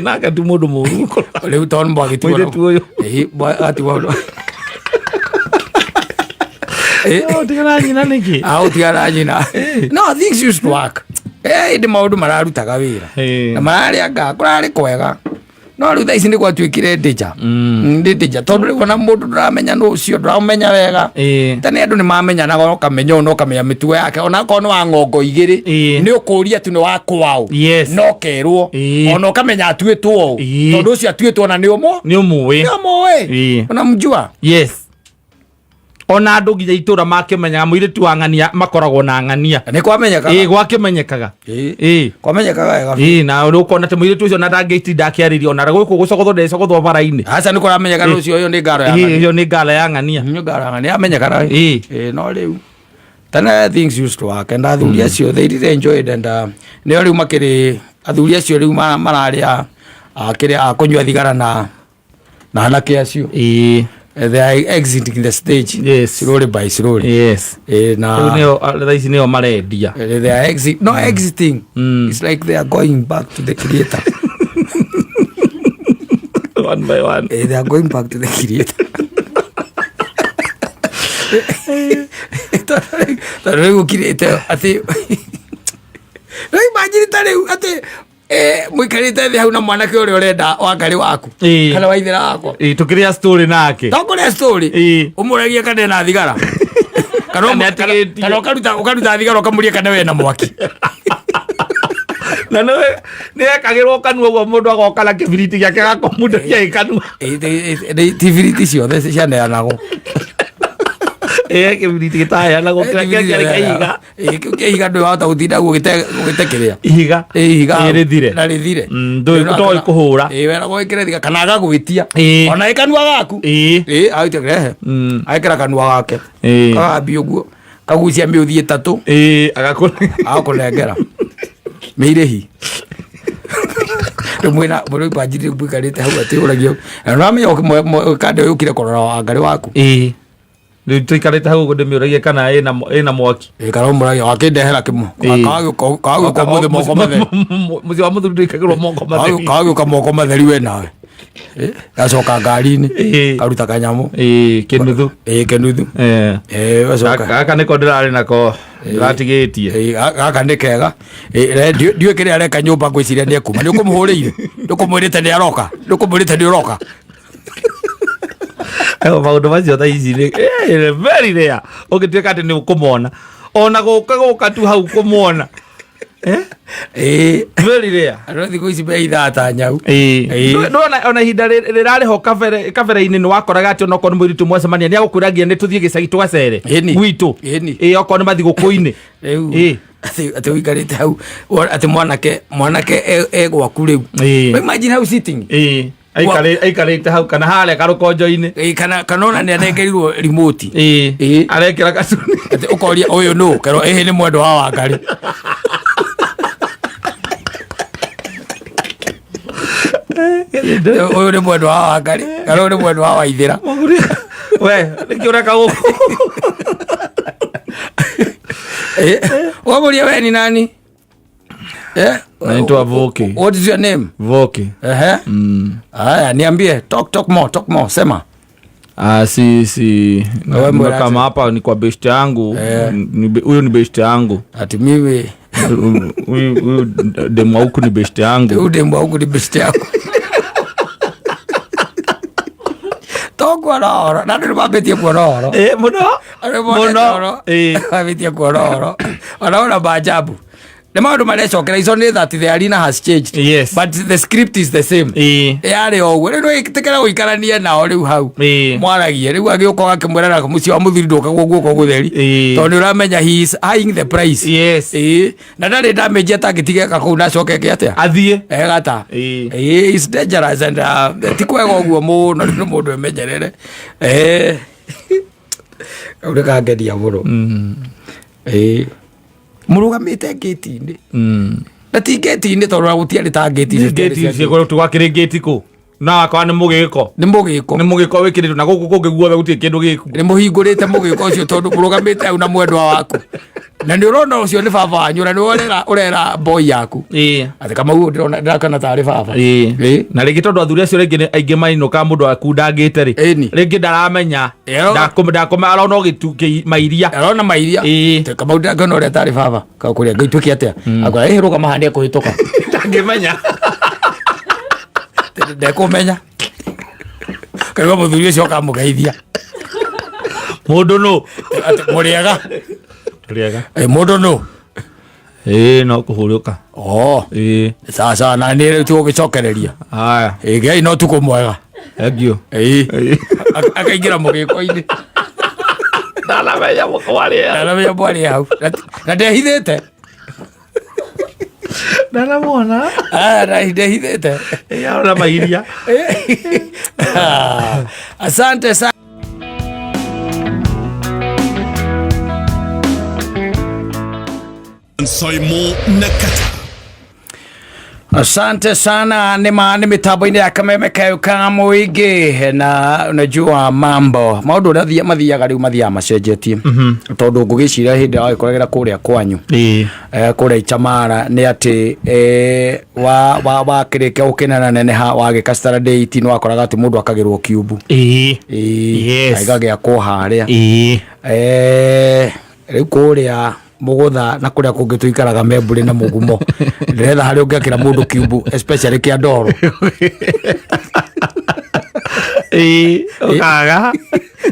S2: Nake ti mũndũ mũru.
S1: Rĩu tondũ mwagĩtigwo.
S2: Mũirĩtu ũyũ.
S1: Atigwo.
S2: Ũtigana na nyina nĩkĩ?
S1: Ũtigana na nyina. No, things used to work. Ĩndĩ maũndũ mararutaga wĩra. Na mararĩ anga kũrarĩ kwega. No rĩu thaa ici nĩ gwatuĩkire ndĩnja. Nĩ ndĩnja tondũ rĩu ona mũndũ ndũramenya nũ ũcio, ndũramenya wega. Tene andũ nĩ mamenyanaga, ũkamenya ũyũ na ũkamenya mĩtugo yake, ona akorwo nĩ wa ng'ongo igĩrĩ. Nĩ ũkũria tu nĩ wa kwao. No kerwo. Ona ũkamenya atuĩtwo ũũ. Tondũ ũcio atuĩtwo na nĩ ũmũ.
S2: Nĩ ũmũĩ.
S1: Nĩ ũmũĩ. Unamjua.
S2: Yes. Ona andũ nginya itũra makĩmenyaga mũirĩtu wa ng'ania makoragwo na ng'ania.
S1: Nĩ kwamenyekaga.
S2: Ĩĩ, gwakĩmenyekaga.
S1: Kwamenyekaga wega.
S2: Ĩĩ, na nĩ ũkona atĩ mũirĩtu ũcio ona ndangĩtinda akĩarĩria ona gũkũ gũcogothwo ndecogotwo bara-inĩ.
S1: Aca, nĩ kũramenyeka rũcio ũyũ nĩ ngaro ya ng'ania.
S2: Ĩyo nĩ ngara ya ng'ania.
S1: Nĩ ngaro ya ng'ania yamenyekaga. No rĩu tene things used to work and athuri acio, they really enjoyed and nĩo rĩu makĩrĩ athuri acio rĩu mararĩa kĩrĩa kũnyua thigara na anake acio. They are exiting the stage. Slowly by slowly. Na
S2: Rĩu nĩo thaa ici nĩo marendia.
S1: They are exit, no, exiting. It's like they are going back to the creator.
S2: One by one.
S1: They are going back to the creator. Tondũ rĩu ũkirĩte atĩ rĩu imagine ta rĩu atĩ mũikarĩte thĩ hau na mwanake ũrĩa ũrenda wa ngarĩ waku kana wa ithera wakwa.
S2: Ĩĩ, tũkĩrĩa story nake.
S1: Tokũrĩa story. Ũmũragie kana ena thigara kana
S2: Kana atigĩtie.
S1: Kana ũkaruta thigara ũkamũria kana we na mwaki.
S2: Na nĩ ekagĩrwo kanua ũguo, mũndũ agoka na kĩbiriti gĩake agakomundaria ĩ kanua.
S1: Ti biriti ciothe cianeanagwo.
S2: Ĩ, kĩbiriti gĩtaheanagwo kĩrĩa kĩarĩ kĩa ihiga.
S1: Kĩu kĩa ihiga ndũĩ wahota gũtinda ũguo ũgĩte kĩrĩa.
S2: Ihiga.
S1: Ĩ, ihiga.
S2: Ĩ, rĩthire.
S1: Na rĩthire.
S2: Ndũĩ kũhũra.
S1: Ĩ, weragwo wĩkĩre thiga kana agagwĩtia ona ĩ kanua gaku. Ĩ, agĩte rehe. Agĩkĩra kanua gake. Kagambia ũguo, kagucia mĩũthi 3.
S2: Ĩ, agakũ
S1: Agakũnengera mĩirĩhi. Rĩu mwĩna mũrĩ imagine rĩu mũikarĩte hau atĩ ũragio na ũramenya kanda ũyũ ũkire kũrora wangarĩ waku.
S2: Rĩu tũikarĩte hau ũguo ndĩmĩũragie kana ĩna mwaki.
S1: Ĩ, kana ũmũragia wakĩndehera kĩmwe.
S2: Ĩ.
S1: Kagĩũka mũthĩ moko matheri.
S2: Mũciĩ wa mũthuri ndũikagĩrwo moko matheri.
S1: Kagĩũka moko matheri we nawe. Ĩ, gacoka ngari-inĩ.
S2: Ĩ.
S1: Karuta kanyamũ.
S2: Ĩ, kĩnuthu.
S1: Ĩ, kĩnuthu.
S2: Eh.
S1: Ĩ, gacoka.
S2: Gaka nĩko ndĩrarĩ nako ndĩratigĩtie.
S1: Ĩ, gaka nĩ kega. Ĩ, ndiũĩ kĩrĩa areka nyũmba, ngwĩciria nĩ ekuma. Nĩ ũkũmũhũrĩire? Nĩ ũkũmwĩrĩte nĩ aroka? Nĩ ũkũmwĩrĩte nĩ ũroka?
S2: Ayo maũndũ macio thaa ici nĩ very rare ũngĩtuĩka atĩ nĩ ũkũmona ona gũka gũka tu hau kũmona.
S1: Ĩ,
S2: Very rare.
S1: andũ a thikũ ici meithaga ta nyau. Ĩĩ.
S2: Ndona ona ihinda rĩrarĩ ho kabere-inĩ nĩ wakoraga atĩ onokorwo nĩ mũirĩtu mwacemania nĩ agũkwĩra nginya nĩ tũthiĩ gĩcagi tũgacere
S1: Ĩni.
S2: gwitũ.
S1: Ĩni.
S2: Ĩĩ, okorwo nĩ mathigũkũ-inĩ.
S1: Rĩu
S2: Ĩĩ.
S1: atĩ ũikarĩte hau atĩ mwanake e gwaku rĩu.
S2: Ĩĩ.
S1: Imagine hau sitting.
S2: Ĩĩ. Aikarĩte hau kana harĩa karũkonjo-inĩ.
S1: Ĩĩ, kana ona nĩ anengerirwo remote.
S2: Ĩĩ.
S1: Ĩĩ.
S2: Arekĩra gacuni.
S1: Atĩ ũkoria ũyũ nũ, kerwo ĩhĩ nĩ mwendwa wa Wangarĩ. Ũyũ nĩ mwendwa wa Wangarĩ kana ũyũ nĩ mwendwa wa Waithĩra.
S2: We nĩkĩ ũreka gũkũ?
S1: Ĩĩ, ũkamũria we ni nani? Eh?
S2: Naitwa Voki.
S1: What is your name?
S2: Voki.
S1: Ehe. Haya, niambie, talk talk more, talk more, sema.
S2: Ah, si si
S1: Wewe
S2: na kama hapa ni kwa best yangu. Huyu ni best yangu.
S1: Ati mimi
S2: Huyu demu wa huku ni best yangu.
S1: Huyu demu wa huku ni best yako. Tokuona ũhoro na andũ nĩmambĩtie kuona ũhoro.
S2: Eh, mũno.
S1: Andũ nĩmonete
S2: Mũno.
S1: ũhoro.
S2: Eh.
S1: Mambĩtie kuona ũhoro ona maajabu nĩ maũndũ marecokera. Ico nĩ that the arena has changed.
S2: Yes.
S1: But the script is the same.
S2: Ĩĩ.
S1: Yarĩ o ũguo. Rĩu nĩwĩtĩkĩra gũikaranie nao rĩu hau.
S2: Ĩĩ.
S1: Mwaragie rĩu agĩũka ũgakĩmwĩra na mũciĩ wa mũthuri ndũkagwo guoko gũtheri.
S2: Ĩĩ.
S1: Tondũ nĩ ũramenya he is eyeing the price.
S2: Yes.
S1: Ĩĩ. Na ndarĩ damage atangĩtigeka kũu na acoke eke atĩa?
S2: Athiĩ.
S1: Egata.
S2: Ĩĩ.
S1: Ĩĩ, is dangerous and ti kwega ũguo mũno nĩ mũndũ emenyerere. Kau nĩ kangenia mũno. Ĩĩ. Mũrũgamĩte ngĩti-inĩ. Na ti ngĩti-inĩ tondũ ona gũtiarĩ ta ngĩti icio ciarĩ
S2: Ngĩti
S1: cia
S2: ciĩkwo twakĩrĩ ngĩti kũ na wakwa nĩ mũgĩko.
S1: Nĩ mũgĩko.
S2: Nĩ mũgĩko wĩkĩrĩtwo na gũkũ kũngĩ guothe gũtirĩ kĩndũ gĩku.
S1: Nĩ mũhingũrĩte mũgĩko ũcio tondũ mũrũgamĩte hau na mwendwa waku na nĩ ũrona ũcio nĩ baba wanyu na nĩ ũrera boy yaku.
S2: Ĩĩ.
S1: Atĩ Kamau ũyũ ndĩrona ndĩrakana tarĩ baba.
S2: Ĩĩ.
S1: Ĩĩ.
S2: Na rĩngĩ tondũ athuri acio rĩngĩ nĩ aingĩ mainũka mũndũ akundangĩte rĩ.
S1: Ĩni.
S2: Rĩngĩ ndaramenya.
S1: Ĩyo.
S2: Ndakũme arona ũgĩtu mairia.
S1: Arona mairia.
S2: Ĩĩ.
S1: Atĩ Kamau ndĩrakĩona ũrĩa tarĩ baba kakũrĩa ngai tuĩke atĩa akora ĩhĩ rũgama haha nĩekũhĩtũka.
S2: Ndangĩmenya.
S1: Ndekũmenya kaigua mũthuri ũcio ũkamũgeithia.
S2: Mũndũ nũ?
S1: Atĩ mũrĩega?
S2: Tũrĩega.
S1: Ĩ, mũndũ nũ?
S2: Ĩĩ, no kũhurũka.
S1: Oh.
S2: Ĩĩ.
S1: Sawa sawa, na nĩ rĩu tũgũgĩcokereria.
S2: Haya.
S1: Ĩ, ngai no tukũ mwega.
S2: Thank you.
S1: Ĩ. Akaingĩra mũgĩko-inĩ.
S2: Ndanamenya mũkwarĩa.
S1: Ndanamenya mwarĩ hau na ndehithĩte.
S2: Ndanamuona.
S1: Ah, na ndehithĩte.
S2: Ĩĩ, arona mairia.
S1: Ah, asante sana.
S4: Simon Nakata.
S1: Asante sana nĩ mitambo-inĩ ya Kameme kayo ka mũingĩ na unajua mambo maũndũ ũrĩa mathiaga rĩu mathiaga macenjetie tondũ ngũgĩciria hĩndĩ ĩrĩa wagĩkoragĩra kũrĩa kwanyu.
S2: Ĩĩ.
S1: Kũrĩa Ichamara nĩ atĩ wa wakĩrĩkia gũkĩnena neneha wagĩka standard 8 nĩ wakoraga atĩ mũndũ akagĩrwo kiumbu.
S2: Ĩĩ.
S1: Ĩĩ,
S2: Yes.
S1: ĩgagĩakwo harĩa.
S2: Ĩĩ.
S1: Rĩu kũrĩa mũgũtha na kũrĩa kũngĩ tũikaraga membũrĩ na mũgumo ndĩretha harĩa ũngĩakĩra mũndũ kiumbu, especially kĩa ndoro.
S2: Ĩĩ, ũkaga.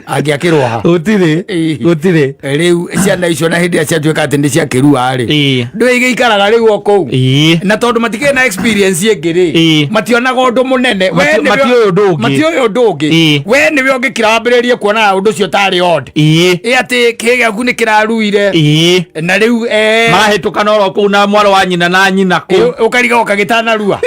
S1: Angĩakĩrwo ha?
S2: Gũtirĩ.
S1: Ĩĩ.
S2: Gũtirĩ.
S1: Rĩu ciana icio na hĩndĩ ĩrĩa ciatuĩka atĩ nĩ ciakĩrua rĩ,
S2: Ĩĩ.
S1: ndũĩ igĩikaraga rĩu o kũu.
S2: Ĩĩ.
S1: Na tondũ matikĩrĩ na experience ĩngĩ rĩ,
S2: Ĩĩ.
S1: mationaga ũndũ mũnene. We
S2: Matiũĩ ũndũ ũngĩ.
S1: Matiũĩ ũndũ ũngĩ.
S2: Ĩĩ.
S1: We nĩwe ũngĩkira wambĩrĩrie kuona ũndũ ũcio tarĩ odd.
S2: Ĩĩ.
S1: Ĩ atĩ kĩĩ gĩaku nĩ kĩraruire.
S2: Ĩĩ.
S1: Na rĩu
S2: Marahĩtũkana oro kũu na mwarĩ wa nyina na nyina kũu.
S1: Ũkariga ũkagĩtanarua.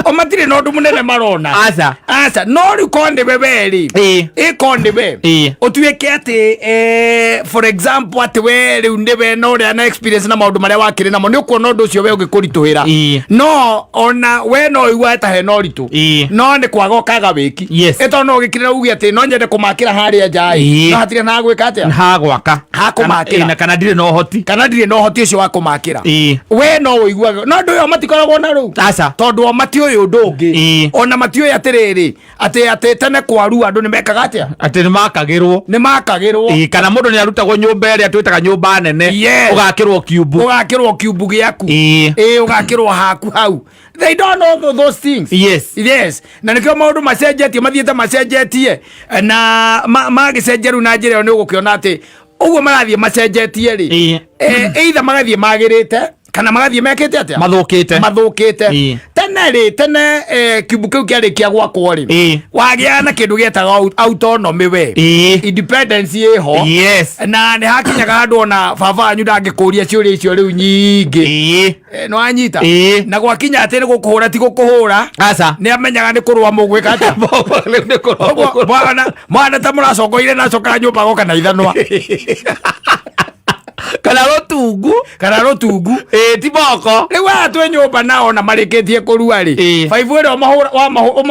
S1: O matirĩ na ũndũ mũnene marona.
S2: Aca.
S1: Aca, no rĩu korwo nĩwe we rĩ,
S2: Ĩĩ.
S1: ĩ korwo nĩwe
S2: Ĩĩ.
S1: ũtuĩke atĩ for example atĩ we rĩu nĩwe na ũrĩa na experience na maũndũ marĩa wakĩrĩ namo, nĩ ũkuona ũndũ ũcio we ũgĩkũritũhĩra.
S2: Ĩĩ.
S1: No ona we no ũigua ta hena ũritũ,
S2: Ĩĩ.
S1: no nĩ kwaga ũkaga wĩki.
S2: Yes.
S1: Ĩ tondũ no ũgĩkirĩra uge atĩ no nyende kũmakĩra harĩa nja ĩ,
S2: Ĩĩ.
S1: no hatirĩ na gwĩka atĩa.
S2: Hagwaka.
S1: Hakũmakĩra.
S2: Kana- ĩĩ, na kana ndirĩ na ũhoti.
S1: Kana ndirĩ na ũhoti ũcio wa kũmakĩra.
S2: Ĩĩ.
S1: We no ũiguaga no andũ ĩyo matikoragwo na rũu.
S2: Aca.
S1: Tondũ o matiũĩ ũndũ ũngĩ.
S2: Ĩĩ.
S1: Ona matiũĩ atĩrĩrĩ, atĩ tene kwarua andũ nĩ mekaga atĩa?
S2: Atĩ nĩ makagĩrwo.
S1: Nĩ makagĩrwo.
S2: Ĩĩ, kana mũndũ nĩ arutagwo nyũmba ĩrĩa twĩtaga nyũmba nene.
S1: Yes.
S2: Ũgakĩrwo kiumbu.
S1: Ũgakĩrwo kiumbu gĩaku.
S2: Ĩĩ.
S1: Ĩĩ, ũgakĩrwo haku hau. They don't know those things.
S2: Yes.
S1: Yes. Na nĩkĩo maũndũ macenjetie, mathiĩte macenjetie na magĩcenjia rĩu na njĩra ĩyo nĩ ũgũkĩona atĩ ũguo marathiĩ macenjetie rĩ.
S2: Ĩĩ.
S1: Either magathiĩ magĩrĩte kana magathiĩ mekĩte atĩa?
S2: Mathũkĩte.
S1: Mathũkĩte.
S2: Ĩĩ.
S1: Tene rĩ, tene kiumbu kĩu kĩarĩkia gwakwo rĩ,
S2: Ĩĩ.
S1: wagĩaga na kĩndũ gĩetaga autonomy we.
S2: Ĩĩ.
S1: Independence ĩho.
S2: Yes.
S1: Na nĩ hakinyaga handũ ona baba wanyu ndangĩkũria ciũria icio rĩu nyingĩ.
S2: Ĩĩ.
S1: Nĩ wanyita?
S2: Ĩĩ.
S1: Na gwakinya atĩ nĩ gũkũhũra ti gũkũhũra.
S2: Aca.
S1: Nĩ amenyaga nĩ kũrũa mũgwĩka atĩa.
S2: Rĩu nĩ kũrũa
S1: Ũguo,
S2: mũkũrũa.
S1: Mwana ta mũracongoire na acokaga nyũmba agoka na ithanwa.
S2: Kana rũtungu.
S1: Kana rũtungu.
S2: Ĩĩ, ti moko.
S1: Rĩu aya twĩ nyũmba nao ona marĩkĩtie kũrua rĩ.
S2: Ĩĩ.
S1: Baibu ĩrĩa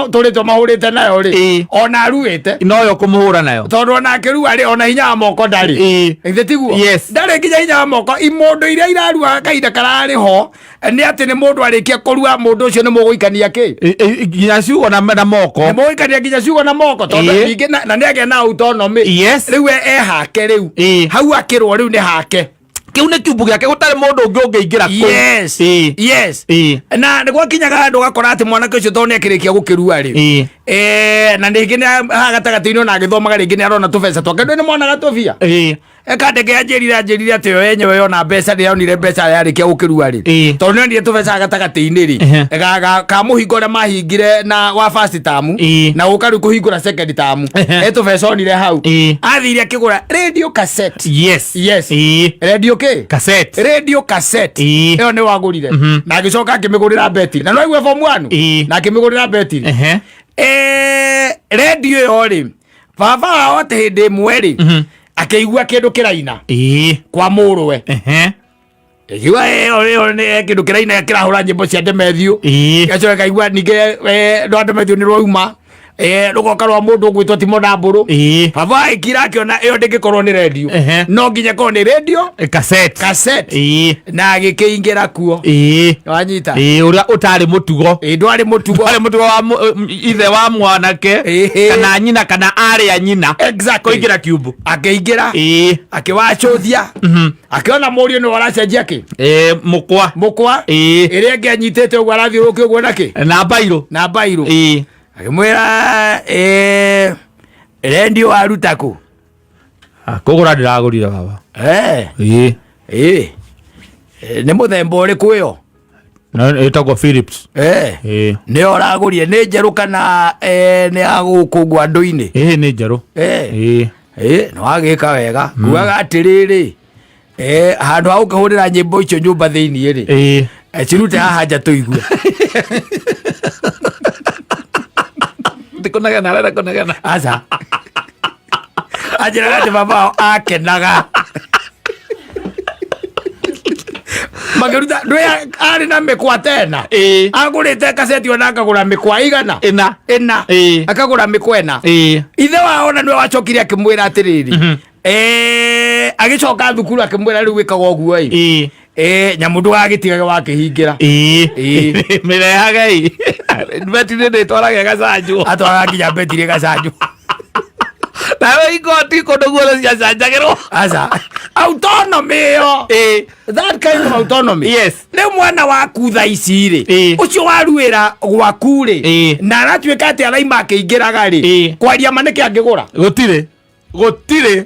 S1: tũrĩte ũmahũrĩte nayo rĩ.
S2: Ĩĩ.
S1: Ona aruĩte.
S2: Noyo kũmũhũra nayo.
S1: Tondũ ona akĩrua rĩ, ona hinya wa moko ndarĩ.
S2: Ĩĩ.
S1: Githĩ tiguo?
S2: Yes.
S1: Ndarĩ nginya hinya wa moko. Imũndũ iria irarua kahinda kararĩ ho, nĩ atĩ nĩ mũndũ arĩkia kũrua mũndũ ũcio nĩ mũgũikania kĩ?
S2: Ĩ, ĩ, nginya ciugo na moko.
S1: Nĩ mũgũikania nginya ciugo na moko, tondũ
S2: Ĩĩ.
S1: ningĩ na nĩ agĩa na autonomy.
S2: Yes.
S1: Rĩu e hake rĩu.
S2: Ĩĩ.
S1: Hau akĩrwo rĩu nĩ hake.
S2: Kĩu nĩ kiumbu gĩake, gũtarĩ mũndũ ũngĩ ũngĩingĩra kũu.
S1: Yes.
S2: Ĩĩ.
S1: Yes.
S2: Ĩĩ.
S1: Na nĩ gwakinyaga handũ ũgakora atĩ mwanake ũcio tondũ nĩ akĩrĩkia gũkĩrua rĩ.
S2: Ĩĩ.
S1: Na rĩngĩ nĩ haha gatagatĩ-inĩ ona agĩthomaga rĩngĩ nĩ arona tũbeca twake. Ndũĩ nĩ monaga tũbia?
S2: Ĩĩ.
S1: Kandeke anjĩrire atĩ yo yenyewe yona mbeca, rĩrĩa onire mbeca yarĩkia gũkĩrua rĩ.
S2: Ĩĩ.
S1: Tondũ nĩ onire tũbeca gatagatĩ-inĩ rĩ.
S2: Ehe.
S1: Ka mũhingo ũrĩa mahingire na wa first term.
S2: Ĩĩ.
S1: Na gũka rĩu kũhingũra second term.
S2: Ehe.
S1: He tũbeca onire hau.
S2: Ĩĩ.
S1: Athire akĩgũra radio cassette.
S2: Yes.
S1: Yes.
S2: Ĩĩ.
S1: Radio kĩ?
S2: Cassette.
S1: Radio cassette.
S2: Ĩĩ.
S1: Ĩyo nĩ wagũrire. Na agĩcoka akĩmĩgũrĩra betiri. Na no aigue form 1.
S2: Ĩĩ.
S1: Na akĩmĩgũrĩra betiri.
S2: Ehe.
S1: Radio ĩyo rĩ, baba wao atĩ hĩndĩ ĩmwe rĩ, akĩigua kĩndũ kĩraina
S2: Ĩĩ.
S1: kwa mũrũwe.
S2: Ehe.
S1: Ĩkiuga ĩyo ĩyo nĩ kĩndũ kĩraina kĩrahũra nyĩmbo cia Demethiũ.
S2: Ĩĩ.
S1: Gacoka kaigua ningĩ rwa Demethiũ nĩ rwauma. Rũgoka rwa mũndũ ũgwĩtwo Timo Ndambũrũ.
S2: Ĩĩ.
S1: Baba agĩkira akĩona ĩyo ndĩngĩkorwo nĩ redio.
S2: Ehe.
S1: No nginya ĩkorwo nĩ radio
S2: Cassette.
S1: cassette.
S2: Ĩĩ.
S1: Na agĩkĩingĩra kuo.
S2: Ĩĩ.
S1: Wanyita?
S2: Ĩĩ, ũrĩa ũtarĩ mũtugo.
S1: Ĩĩ, ndwarĩ mũtugo.
S2: Ndwarĩ mũtugo wa ithe wa mwanake
S1: Ĩĩ.
S2: kana nyina kana arĩ a nyina.
S1: Exactly.
S2: Kũingĩra kiumbu.
S1: Akĩingĩra.
S2: Ĩĩ.
S1: Akĩwacũthia. Akĩona mũriũ nĩwe ũracenjia kĩ?
S2: Ĩĩ, mũkwa.
S1: Mũkwa.
S2: Ĩĩ.
S1: Ĩrĩa ĩngĩ anyitĩte ũguo arathiũrũrũkia ũguo na kĩ?
S2: Na mbairũ.
S1: Na mbairũ.
S2: Ĩĩ.
S1: Akĩmwĩra, rendio waruta kũ?
S2: Kũgũra ndĩragũrire baba. Ĩĩ.
S1: Ĩĩ. Nĩ mũthemba ũrĩkũ ĩyo?
S2: Na ĩtagwo Philips. Ĩĩ.
S1: Nĩyo ũragũrire, nĩ njerũ kana nĩ ya gũkũ ũguo andũ-inĩ?
S2: Ĩĩ, nĩ njerũ. Ĩĩ.
S1: Ĩĩ, nĩ wagĩka wega. Ngugaga atĩrĩrĩ, handũ ha gũkĩhũrĩra nyĩmbo icio nyũmba thĩiniĩ rĩ,
S2: Ĩĩ.
S1: Cirute haha nja tũigue.
S2: Ndikũnegena, arenda kũnegena.
S1: Aca. Anjĩraga atĩ baba wao akenaga. Makĩruta ndũĩ arĩ na mĩkwa tena.
S2: Ĩĩ.
S1: Agũrĩte kaseti ona akagũra mĩkwa igana.
S2: Ĩna.
S1: Ĩna.
S2: Ĩĩ.
S1: Akagũra mĩkwa ĩna.
S2: Ĩĩ.
S1: Ithe wao ona nĩwe wacokire akĩmwĩra atĩrĩrĩ. Agĩcoka thukuru akĩmwĩra rĩu wĩkaga ũguo ĩ.
S2: Ĩĩ.
S1: Nyamũ ndũgagĩtigage wakĩhingĩra.
S2: Ĩĩ.
S1: Ĩĩ.
S2: Mĩrehage ĩ. Betiri ndĩtwarage ĩgacanjwo.
S1: Atwaraga nginya betiri ĩgacanjwo.
S2: Nawe igoti kũndũ guothe ciacanjagĩrwo.
S1: Aca. Autonomy ĩyo.
S2: Ĩĩ.
S1: That kind of autonomy.
S2: Yes.
S1: Rĩu mwana waku thaa ici rĩ,
S2: Ĩĩ.
S1: ũcio waruĩra gwaku rĩ,
S2: Ĩĩ.
S1: na aratuĩka atĩ araima akĩingĩraga rĩ,
S2: Ĩĩ.
S1: kwaria ma nĩkĩ angĩgũra?
S2: Gũtirĩ. Gũtirĩ.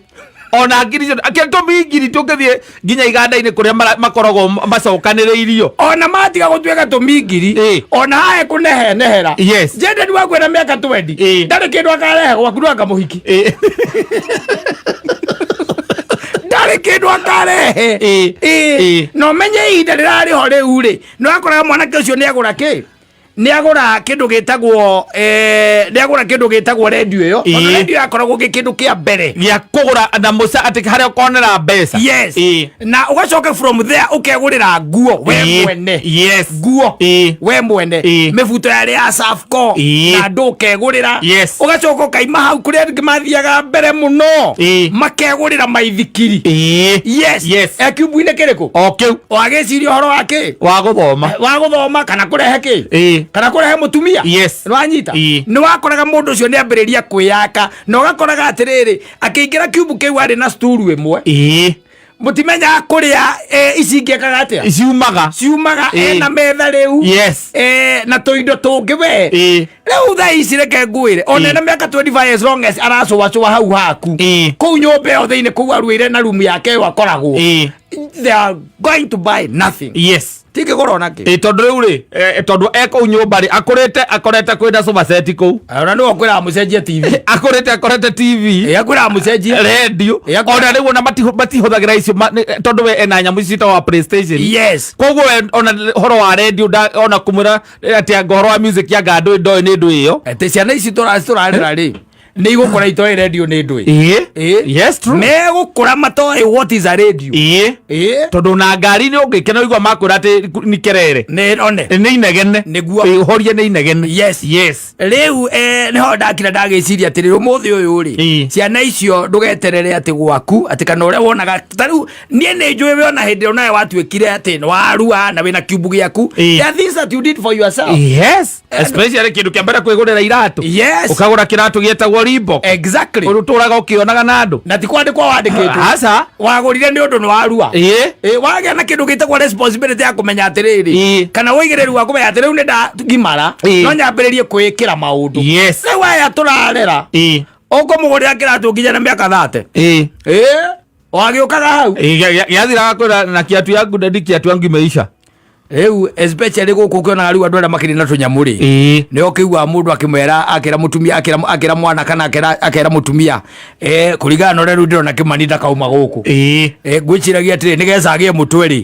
S2: Ona ngiri icio, akĩrĩ tũmingiri tũngĩthiĩ nginya iganda-inĩ kũrĩa makoragwo macokanĩrĩirio.
S1: Ona matiga gũtuĩka tũmingiri,
S2: Ĩĩ.
S1: ona hae kũnehenehera.
S2: Yes.
S1: Jendeni waku ena mĩaka 20.
S2: Ĩĩ.
S1: Ndarĩ kĩndũ akarehe gwaku no akamũhiki.
S2: Ĩĩ.
S1: Ndarĩ kĩndũ akarehe.
S2: Ĩĩ.
S1: Ĩĩ.
S2: Ĩĩ.
S1: Na ũmenye ihinda rĩrarĩ ho rĩu rĩ, nĩ wakoraga mwanake ũcio nĩ agũra kĩ? Nĩ agũra kĩndũ gĩtagwo nĩ agũra kĩndũ gĩtagwo redio ĩyo. Tondũ redio yakoragwo gĩ kĩndũ kĩa mbere
S2: gĩa kũgũra na mũca atĩ harĩa ũkonera mbeca.
S1: Yes. Na ũgacoka from there ũkegũrĩra nguo we mwene. Nguo we mwene. Mĩbuto yarĩ ya Safco na andũ ũkegũrĩra. Ũgacoka ũkaima hau kũrĩa angĩ mathiaga mbere mũno makegũrĩra maithikiri. Yes. Kiumbu-inĩ kĩrĩkũ?
S2: O kĩu.
S1: Wagĩciria ũhoro wa kĩ?
S2: Wa gũthoma.
S1: Wa gũthoma kana kũrehe kĩ? Kana kũrehe mũtumia. Nĩwanyita? Nĩ wakoraga mũndũ ũcio nĩ ambĩrĩria kwĩyaka na ũgakoraga atĩrĩrĩ akĩingĩra kiumbu kĩu arĩ na sturu ĩmwe. Mũtimenyaga kũrĩa ici ingĩkaga atĩa?
S2: Ciumaga.
S1: Ciumaga ena metha rĩu. Na tũindo tũngĩ we. Rĩu thaa ici reke ngwĩre ona ena mĩaka 25 as long as aracũacũa hau haku. Kũu nyũmba ĩyo thĩinĩ kũu aruĩre na rumu yake ĩyo akoragwo. They are going to buy nothing. Tingĩgũra ona kĩ.
S2: Tondũ rĩu rĩ tondũ e kũu nyũmba rĩ akũrĩte akorete kwĩna sofa set kũu.
S1: Ona nĩwe ũkwĩraga mũcenjie TV.
S2: Akũrĩte akorete TV.
S1: Akwĩraga mũcenjie
S2: radio. Ona rĩu ona matihũthagĩra icio tondũ we ena nyamũ ici ciĩtagwo PlayStation. Koguo we ona ũhoro wa radio ona kũmwĩra atĩ anga ũhoro wa music anga ndũĩ ndoĩ nĩ ndũĩ ĩyo.
S1: Atĩ ciana ici tũrarera rĩ nĩ igũkũra itoĩ radio nĩ ndũĩ.
S2: Yes, true.
S1: Megũkũra matoĩ what is a radio.
S2: Tondũ na ngari nĩ ũngĩkena ũigua makwĩra atĩ nĩ kerere.
S1: Nĩ one.
S2: Nĩ inegene.
S1: Nĩguo.
S2: Ũhorie nĩ inegene.
S1: Yes. Rĩu nĩho ndakira ndagĩciria atĩrĩrĩ ũmũthĩ ũyũ rĩ ciana icio ndũgeterere atĩ gwaku atĩ kana ũrĩa wonaga ta rĩu niĩ nĩ njũĩ we ona hĩndĩ ĩyo nawe watuĩkire atĩ nĩ warua na wĩna kiumbu gĩaku. There are things that you did for yourself.
S2: Yes. Especially kĩndũ kĩa mbere kwĩgũrĩra iratũ. Ũkagũra kĩratũ gĩetagwo Reebok. Ũtũraga ũkĩonaga na andũ.
S1: Na ti kwandĩkwo wandĩkĩtwo.
S2: Aca.
S1: Wagũrire nĩ ũndũ nĩ warua. Wagĩa na kĩndũ gĩtagwo responsibility ya kũmenya atĩrĩrĩ. Kana ũigĩrĩru wa kũmenya atĩ rĩu nĩ ndagimara. No nyambĩrĩrie kwĩĩkĩra maũndũ. Rĩu aya tũrarera. Ũkũmũgũrĩra kĩratũ nginya na mĩaka 30. Wagĩũkaga hau.
S2: Gĩathiraga kwĩra na kiatu yangu ndedi kiatu yangu imeisha.
S1: Rĩu especially gũkũ ũkĩonaga rĩu andũ arĩa makĩrĩ na tũnyamũ rĩ. Nĩ ũkĩigua mũndũ akĩmwĩra akĩra mũtumia akĩra mwana kana akĩra mũtumia kũringana na ũrĩa rĩu ndĩrona Kĩmani ndakauma gũkũ. Ngwĩciragia atĩrĩ nĩgetha agĩe mũtwe rĩ.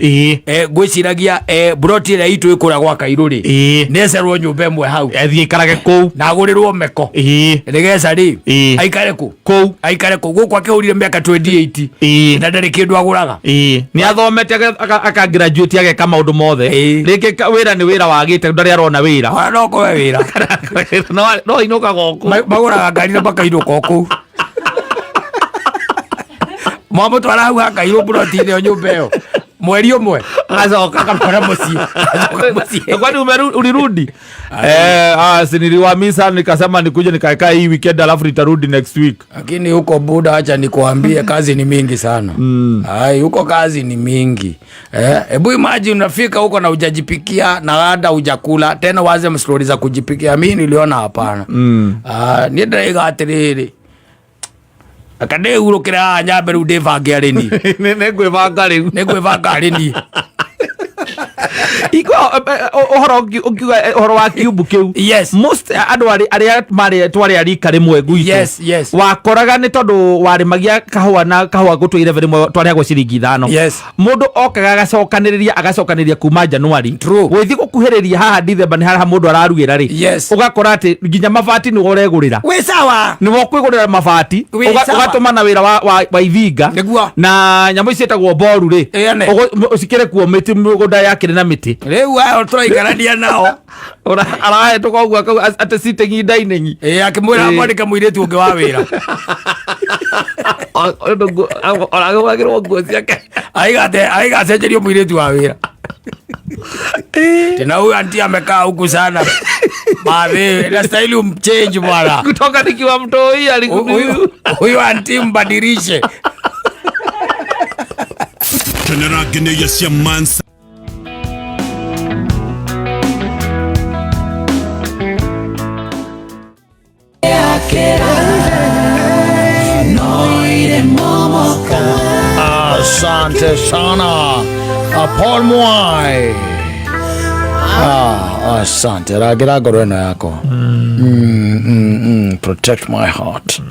S1: Ngwĩciragia mburoti ĩrĩa itũ ĩkũrĩa gwa Kairũ rĩ. Nĩecerwo nyũmba ĩmwe hau.
S2: Athiĩ aikarage kũu.
S1: Na agũrĩrwo meko. Nĩgetha rĩ aikare kũ?
S2: Kũu.
S1: Aikare kũu. Gũkũ akĩhũrire mĩaka 28. Na ndarĩ kĩndũ agũraga.
S2: Nĩ athomete aka graduate ageka maũndũ mothe. Rĩngĩ wĩra nĩ wĩra wagĩte ndarĩ arona wĩra.
S1: Ona no kũhe wĩra.
S2: No ainũkaga o kũu.
S1: Magũraga ngari na makainũka o kũu. Mwamũtwara hau hakairwo mburoti-inĩ ĩyo nyũmba ĩyo. Mweri ũmwe.
S2: Agacoka.
S1: Akamwara mũciĩ. Agacoka mũciĩ.
S2: Kwani ulirudi? Si niliwamisa nikasema nikuje nikaekae hii weekend alafu nitarudi next week.
S1: Lakini huko Buda acha nikuambie kazi ni mingi sana. Ai, huko kazi ni mingi. Hebu imagine unafika huko na hujajipikia na hata hujakula tena waze story za kujipikia. Mimi niliona hapana. Ni ndaiga atiriri. Akade urukira nyambe rĩu ndĩbange arĩ niĩ.
S2: Nĩ ngwĩbanga rĩu.
S1: Nĩ ngwĩbanga arĩ niĩ.
S2: Iko, ũhoro ũngiuga, ũhoro wa kiumbu kĩu. Most andũ arĩa marĩ twarĩ a rika rĩmwe gwitũ.
S1: Yes, yes.
S2: Wakoraga nĩ tondũ warĩmagia kahũa na kahũa gũtũire rĩmwe twarĩhagwo ciringi 5. Mũndũ okaga agacokanĩrĩria kuma January. Gũgĩthiĩ gũkuhĩrĩria haha December nĩ haha mũndũ ararugĩra rĩ. Ũgakora atĩ nginya mabati nĩwe ũregũrĩra.
S1: Wĩ sawa.
S2: Nĩwe ũkwĩgũrĩra mabati.
S1: Wĩ sawa.
S2: Ũgatũma na wĩra wa ithinga.
S1: Nĩguo.
S2: Na nyamũ ici ciĩtagwo mboru rĩ.
S1: Ĩane.
S2: Ũcikĩre kuo mĩtĩ mĩgũnda yakĩrĩ na mĩtĩ.
S1: Rĩu ayo tũraikarania nao.
S2: Arahĩtũka ũguo akauga atĩ sitting dining.
S1: Akĩmwĩra amwandĩke mũirĩtu ũngĩ wa wĩra.
S2: Oragũragĩrwo nguo ciake.
S1: Aiga acenjerio mũirĩtu wa wĩra. Tena huyu anti amekaa huku sana. Baadhi, inastahili umchange bwana.
S2: Kutoka nikiwa mtoi alikuwa
S1: Huyu anti mbadilishe.
S4: Kenera Geneya cia Mansa.
S1: Asante sana. Paul Mwai. Asante. Ragira ngoro ĩno yakwa. Protect my heart.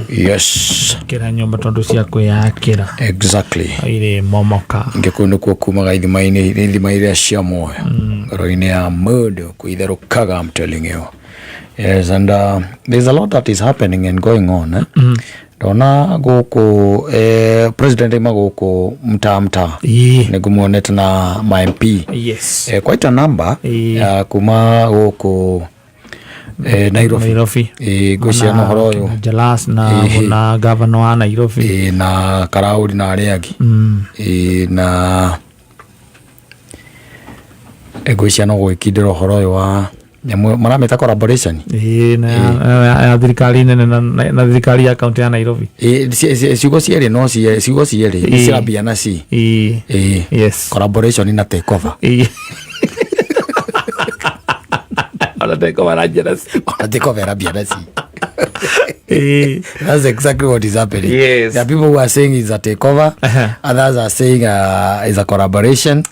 S1: Yes.
S2: Kĩra nyũmba tondũ cia kwĩyakĩra.
S1: Exactly.
S2: Irĩ momoka.
S1: Ngĩkũyũ nĩkuo kumaga ithima-inĩ, ithima iria cia muoyo, ngoro-inĩ ya mũndũ kwitherũkaga. I'm telling you. Yes, and there's a lot that is happening and going on, eh? Ndona gũkũ president aima gũkũ mtaa mtaa. Nĩngũmuonete na ma MP. Quite a number. Kuma gũkũ Nairobi.
S2: Nairobi.
S1: Ngwĩciria na ũhoro ũyũ.
S2: Na Jalas na governor wa Nairobi.
S1: Na Karauri na arĩa angĩ. Na ngwĩciria no gwĩkindĩra ũhoro ũyũ wa nyamũ maramĩta collaboration.
S2: Ĩĩ, na ya thirikari nene na thirikari ya kaunti ya Nairobi.
S1: Ciugo cierĩ no ciugo cierĩ cirambia na C. Collaboration na take over.
S2: Ona take over na njĩra C.
S1: Ona take over ĩrambia na C. That's exactly what is happening. There are people who are saying it's a takeover. Others are saying it's a collaboration.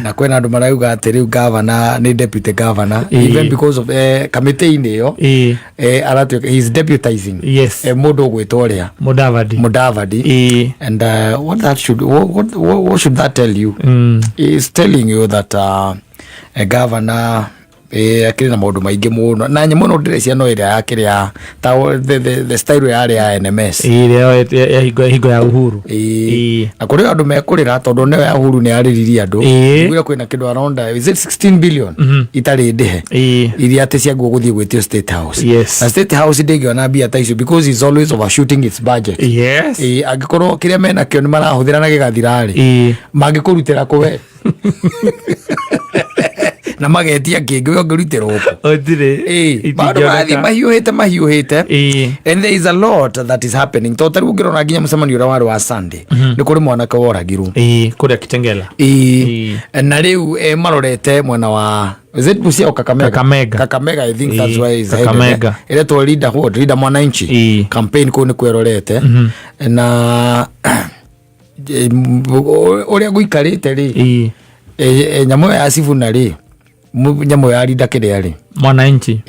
S1: Na kwĩna andũ marauga atĩ rĩu governor nĩ deputy governor. Even because of kamĩtĩ-inĩ ĩyo, aratuĩka he is deputizing. Mũndũ ũgwĩtwo ũrĩa?
S2: Mudavadi.
S1: Mudavadi. And what should that tell you? Is telling you that a governor akĩrĩ na maũndũ maingĩ mũno na nyamũ ĩno ndĩreciria no ĩrĩa yakĩrĩ ya ta the style yarĩ ya NMS.
S2: Ĩrĩa ya hingo ya Uhuru.
S1: Na kũrĩ andũ mekũrĩra tondũ nĩyo ya Uhuru nĩ yarĩririe andũ. Iguire kwĩna kĩndũ around is it 16 billion itarĩ ndĩhe iria atĩ ciaguo gũthiĩ gwĩtio State House. Na State House ndĩngĩona mbia ta icio because it's always overshooting its budget. Angĩkorwo kĩrĩa menakĩo nĩ marahũthĩra na gĩgathira-rĩ, mangĩkũrutĩra kũ we? Na magetia kĩngĩ we ũngĩrutĩrwo kũ?
S2: Gũtirĩ.
S1: Maũndũ marathiĩ
S2: Itingĩoneka.
S1: mahiũhĩte mahiũhĩte. And there is a lot that is happening. Tondũ ta rĩu ũngĩrora nginya mũcemanio ũrĩa warĩ wa Sunday, nĩ kũrĩ mwanake woragirwo.
S2: Kũrĩa Kitengela.
S1: Na rĩu marorete mwena wa, is it Busia or Kakamega?
S2: Kakamega.
S1: Kakamega, I think that's where is headed.
S2: Kakamega.
S1: Ĩretwo Leader what? Leader Mwananchi. Campaign kũu nĩ kwerorete. Na ũrĩa gũikarĩte rĩ, nyamũ ĩyo ya Sifuna rĩ, nyamũ ya Linda kĩrĩa rĩ,
S2: Mwananchi.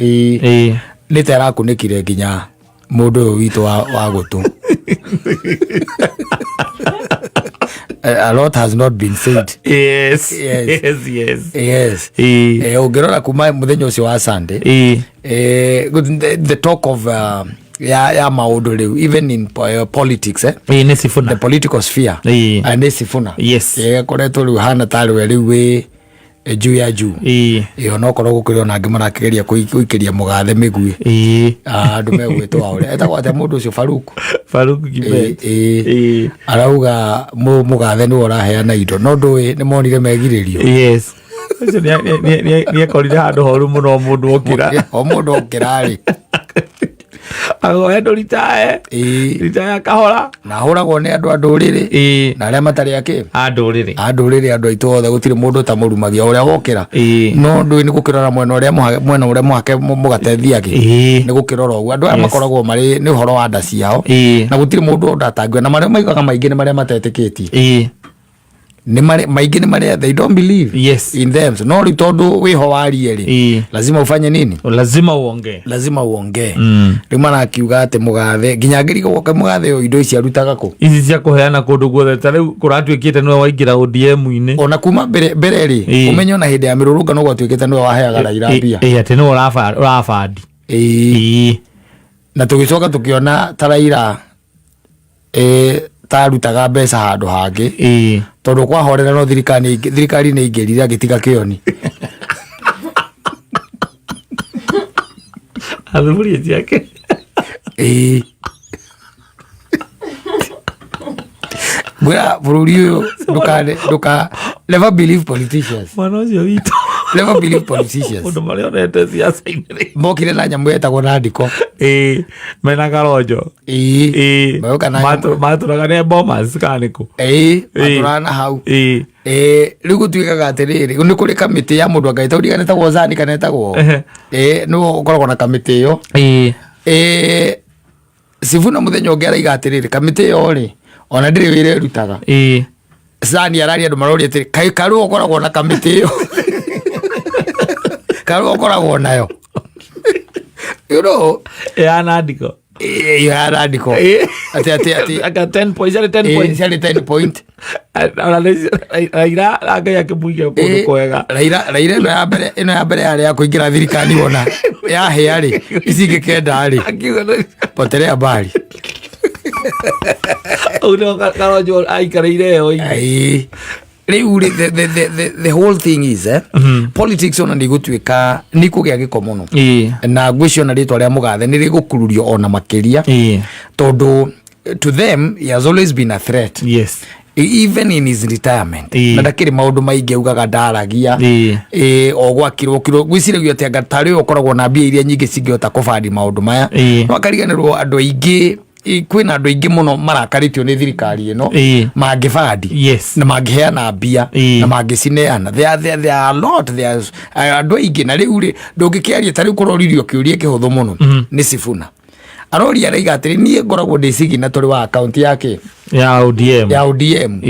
S1: Nĩ ta ĩrakunĩkire nginya mũndũ ũyũ witũ wa gũtũ. A lot has not been said. Yes.
S2: Yes.
S1: Yes. Ũngĩrora kuma mũthenya ũcio wa Sunday, the talk of ya maũndũ rĩu even in politics,
S2: Nĩ Sifuna.
S1: The political sphere, nĩ Sifuna. Koretwo rĩu hana tarĩ we rĩu wĩ juu ya juu. Onokorwo gũkĩrĩ ona angĩ marakĩgeria gũikĩria mũgathe mĩguĩ. Andũ megwĩtwo wa ũrĩa etagwo atĩa mũndũ ũcio Faruku.
S2: Faruku Kibet.
S1: Arauga mũgathe nĩwe ũraheana indo no ndũĩ nĩ monire megirĩrio.
S2: Yes. Ũcio nĩ ekorire handũ horu mũno mũndũ okĩra.
S1: O mũndũ okĩra rĩ.
S2: Agoe ndũritae. Ritaya kahora.
S1: Na ahũragwo nĩ andũ a ndũrĩrĩ. Na arĩa matarĩ akĩ?
S2: A ndũrĩrĩ.
S1: A ndũrĩrĩ andũ aitũ othe gũtirĩ mũndũ ũtamũrumagia ũrĩa wokĩra. No ndũĩ nĩ gũkĩrora mwena ũrĩa mwena ũrĩa mũhake mũgateithia kĩ. Nĩ gũkĩrora ũguo andũ aya makoragwo marĩ nĩ ũhoro wa nda ciao. Na gũtirĩ mũndũ ũndatangiwa na marĩa maigaga maingĩ nĩ marĩa matetĩkĩtie. Nĩ marĩa maingĩ nĩ marĩa they don't believe in them. No rĩu tondũ wĩho warie rĩ, lazima ufanye nini?
S2: Lazima uongee.
S1: Lazima uongee. Rĩu marakiuga atĩ mũgathe nginya ngĩrigwo gwoka mũgathe ũyũ indo ici arutaga kũ?
S2: Ici cia kũheana kũndũ guothe ta rĩu kũratuĩkĩte nĩwe waingĩra ODM-inĩ.
S1: Ona kuma mbere mbere rĩ, ũmenye ona hĩndĩ ya mĩrũrũngano gwatuĩkĩte nĩwe waheaga Raila mbia.
S2: Atĩ nĩwe ũrabandi.
S1: Na tũgĩcoka tũkĩona ta Raila tarutaga mbeca handũ hangĩ tondũ kwahorera no thirikari nĩ ingĩrire agĩtiga kĩoni.
S2: Athuburia ciake.
S1: Ngwĩra bũrũri ũyũ ndũkane ndũka never believe politicians.
S2: Mwana ũcio witũ.
S1: Never believe politicians.
S2: Mũndũ marĩa onete siasa-inĩ rĩ.
S1: Mokire na nyamũ yetagwo nandiko.
S2: Mena karonjo.
S1: Magoka na
S2: Matũraga nĩ Bomas kana nĩ kũ?
S1: Matũraga na hau. Rĩu gũtuĩkaga atĩrĩrĩ nĩ kũrĩ kamĩtĩ ya mũndũ anga ĩtaũririkana ĩtagwo Zani kana ĩtagwo nĩwe ũkoragwo na kamĩtĩ ĩyo. Sifuna mũthenya ũngĩ araiga atĩrĩrĩ kamĩtĩ ĩyo rĩ ona ndĩrĩ wĩra ĩrutaga. Zani araria andũ maroria atĩrĩ kaĩ Karũa ũkoragwo na kamĩtĩ ĩyo. Karũa ũkoragwo nayo. You know,
S2: Ya nandiko.
S1: Ĩyo ya radical. Atĩ atĩ atĩ
S2: Anga 10 points, ciarĩ 10 points.
S1: Ciarĩ 10 point.
S2: Ona nĩ Raila na Ngai akĩmũiga kũndũ kwega.
S1: Raila Raila ĩno ya mbere, ĩno ya mbere yarĩ ya kũingĩra thirikari, wona yahĩa rĩ, ici ingĩ kenda rĩ,
S2: Akiuga
S1: potelea mbali.
S2: Ũguo nĩho Kalonzo aikarĩire ĩyo ĩngĩ.
S1: Ai. Rĩu rĩ, the whole thing is, politics ona nĩ igũtuĩka nĩ ikũgĩa gĩko mũno, na ngwĩciria ona rĩtwa rĩa mũgathe nĩ rĩgũkururio ona makĩria, tondũ to them he has always been a threat, even in his retirement. Na ndakĩrĩ maũndũ maingĩ augaga, ndaragia. O gwakirwo kirwo gwĩciragia atĩ anga tarĩ ũyũ ũkoragwo na mbia iria nyingĩ cingĩhota kũbandi maũndũ maya. No akariganĩrwo andũ aingĩ, kwĩna andũ aingĩ mũno marakarĩtio nĩ thirikari ĩno, mangĩbandi na mangĩheana mbia na mangĩcineana. There are a lot, there are andũ aingĩ. Na rĩu rĩ, ndũngĩkĩaria ta rĩu kũroririo kĩũria kĩhũthũ mũno nĩ Sifuna. Aroria, araiga atĩrĩ, niĩ ngoragwo ndĩ signatory wa akaunti yake
S2: ya ODM.
S1: Ya ODM.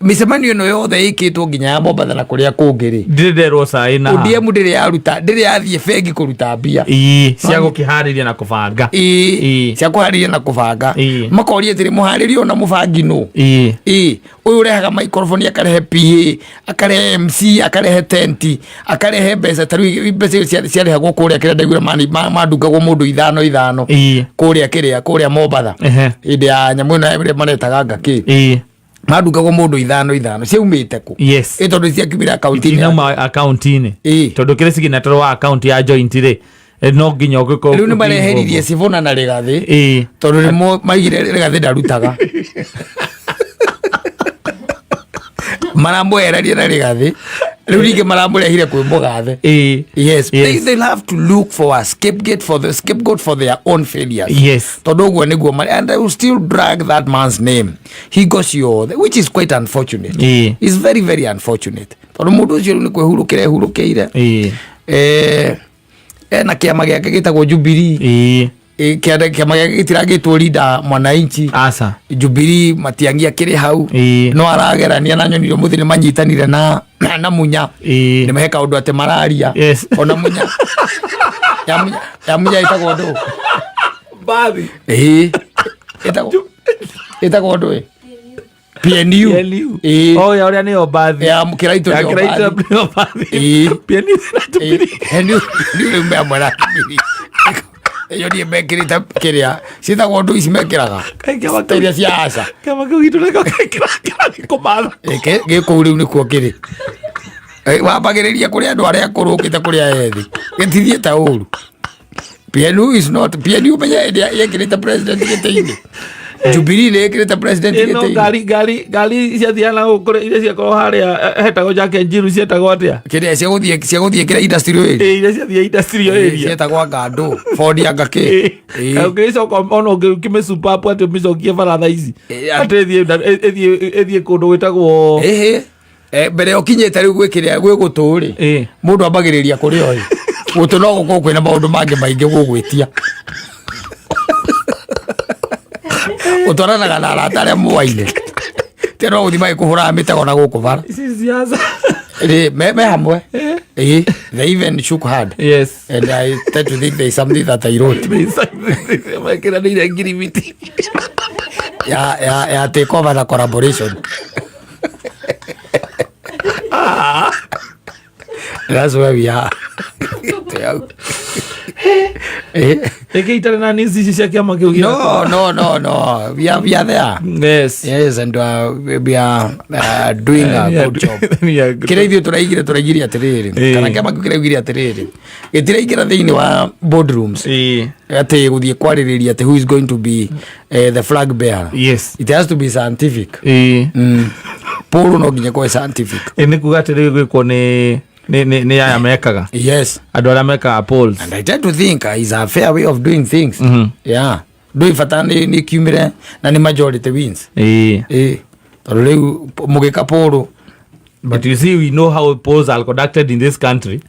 S1: Mĩcemanio ĩno yothe ĩkĩtwo nginya ya Mombatha na kũrĩa kũngĩ rĩ,
S2: Ndirĩ nderwo cai na
S1: ODM ndĩrĩ yaruta, ndĩrĩ yathiĩ bengi kũruta mbia
S2: cia gũkĩharĩria na kũbanga.
S1: Cia kũharĩria na kũbanga. Makoria atĩrĩ, mũharĩria ona mũbangi nũ? Ũyũ ũrehaga microphone, akarehe PA, akarehe MC, akarehe tenti, akarehe mbeca. Ta rĩu mbeca icio ciarĩhagwo kũrĩa kĩrĩa ndaiguire mandungagwo mũndũ ithano ithano kũrĩa kĩrĩa kũrĩa Mombatha, hĩndĩ ya nyamũ ĩno ĩrĩa maretaga ngakĩ, mandungagwo mũndũ ithano ithano. Ciaumĩte kũ? Ĩ tondũ ciakiumire akaunti-inĩ.
S2: Itinauma akaunti-inĩ, tondũ kĩrĩ signatory wa akaunti ya joint rĩ, no nginya ũgĩkorwo.
S1: Rĩu nĩ mareheririe Sifuna na Rigathĩ, tondũ nĩmo maigire Rigathĩ ndarutaga. Maramwehereria na Rigathĩ, rĩu ningĩ maramũrehire kwĩ mũgathe. Yes. They'll have to look for a scapegoat for the scapegoat for their own failures, tondũ ũguo nĩguo and they will still drag that man's name hingo ciothe, which is quite unfortunate. It's very, very unfortunate, tondũ mũndũ ũcio rĩu nĩ kwĩhurũkĩra ehurũkĩire. Ena kĩama gĩake gĩtagwo Jubilee. Kĩama gĩake gĩtiragĩtwo Linda Mwananchi.
S2: Aca.
S1: Jubilee, Matiang'i akĩrĩ hau. No aragerania na nyonire mũthĩ nĩ manyitanire na Munya, nĩ mehe kaũndũ atĩ mararia. Ona Munya ya Munya, ya Munya ĩtagwo ndũ?
S2: Bathi.
S1: Ĩtagwo ndũ? PNU.
S2: PNU.
S1: Ĩĩ.
S2: Oh, ya ũrĩa nĩyo bathi.
S1: Ya Kĩraitũ
S2: Ya
S1: nĩyo
S2: Kĩraitũ
S1: bathi.
S2: nĩyo bathi. PNU na Jubilee.
S1: PNU rĩu me hamwe na Jubilee. Ĩyo niĩ mekĩrĩte kĩrĩa ciĩtagwo ndũ ici mekĩraga,
S2: Kaĩ kĩama
S1: ta iria cia aca.
S2: Kĩama kĩu gitũ nĩkĩo kĩrathi kũmatha.
S1: Gĩ kũu rĩu nĩkuo kĩrĩ. Wambagĩrĩria kũrĩ andũ arĩa akũrũ ũkĩte kũrĩ ethĩ, gĩtithiĩte ũru. PNU is not PNU. Menya hĩndĩ yekĩrĩte president gĩtĩ-inĩ, Jubilee nĩ ĩkĩrĩte president
S2: Ĩno
S1: gĩtĩ-inĩ.
S2: Ngari ciathiaga na gũkũ kũrĩ iria ciakorwo harĩa, hetagwo Jack and Jill, cietagwo atĩa?
S1: Kĩrĩa cia gũthiĩ kĩrĩa industrial area.
S2: Iria ciathiĩ industrial area.
S1: Cietagwo anga ndũ Ford anga kĩ.
S2: Ũngĩgĩcoka ona ũngĩmĩcupa atĩ ũmĩcokie bara thaa ici, atĩ ĩthiĩ kũndũ gwĩtagwo
S1: Ĩhĩ. Mbere ũkinyĩte rĩu gwĩ kĩrĩa gwĩ gũtũ rĩ, mũndũ ambagĩrĩria kũrĩ oĩ gũtũ, no gũkorwo kwĩna maũndũ mangĩ maingĩ gũgwĩtia. Ũtwaranaga na arata arĩa muwaine tia, no gũthiĩ magĩkũhũraga mĩtego na gũkũ bara.
S2: Ici siasa.
S1: Rĩ, me hamwe. Ĩĩ, they even shook hand, and I tend to think there is something that I wrote.
S2: Mekĩranĩire ngirimiti.
S1: Ya take over na collaboration. That's where we are.
S2: Rĩngĩ itarĩ na news ici cia kĩama kĩu.
S1: No, we are there. Yes, and we are doing a good job. Kĩrĩa ithuĩ tũraigire atĩrĩrĩ, kana kĩama kĩu kĩraigire atĩrĩrĩ, gĩtiraingĩra thĩinĩ wa boardrooms atĩ gũthiĩ kwarĩrĩria atĩ who is going to be the flag bearer. It has to be scientific. Poll no nginya kwe scientific.
S2: Nĩ kuga atĩ rĩu gwĩkwo nĩ aya mekaga, andũ arĩa mekaga polls.
S1: And I tend to think is a fair way of doing things. Yeah, ndũĩ bata nĩ kiumire na nĩ majority wins. Ĩĩ, tondũ rĩu mũgĩka poll.
S2: But you see, we know how polls are conducted in this country.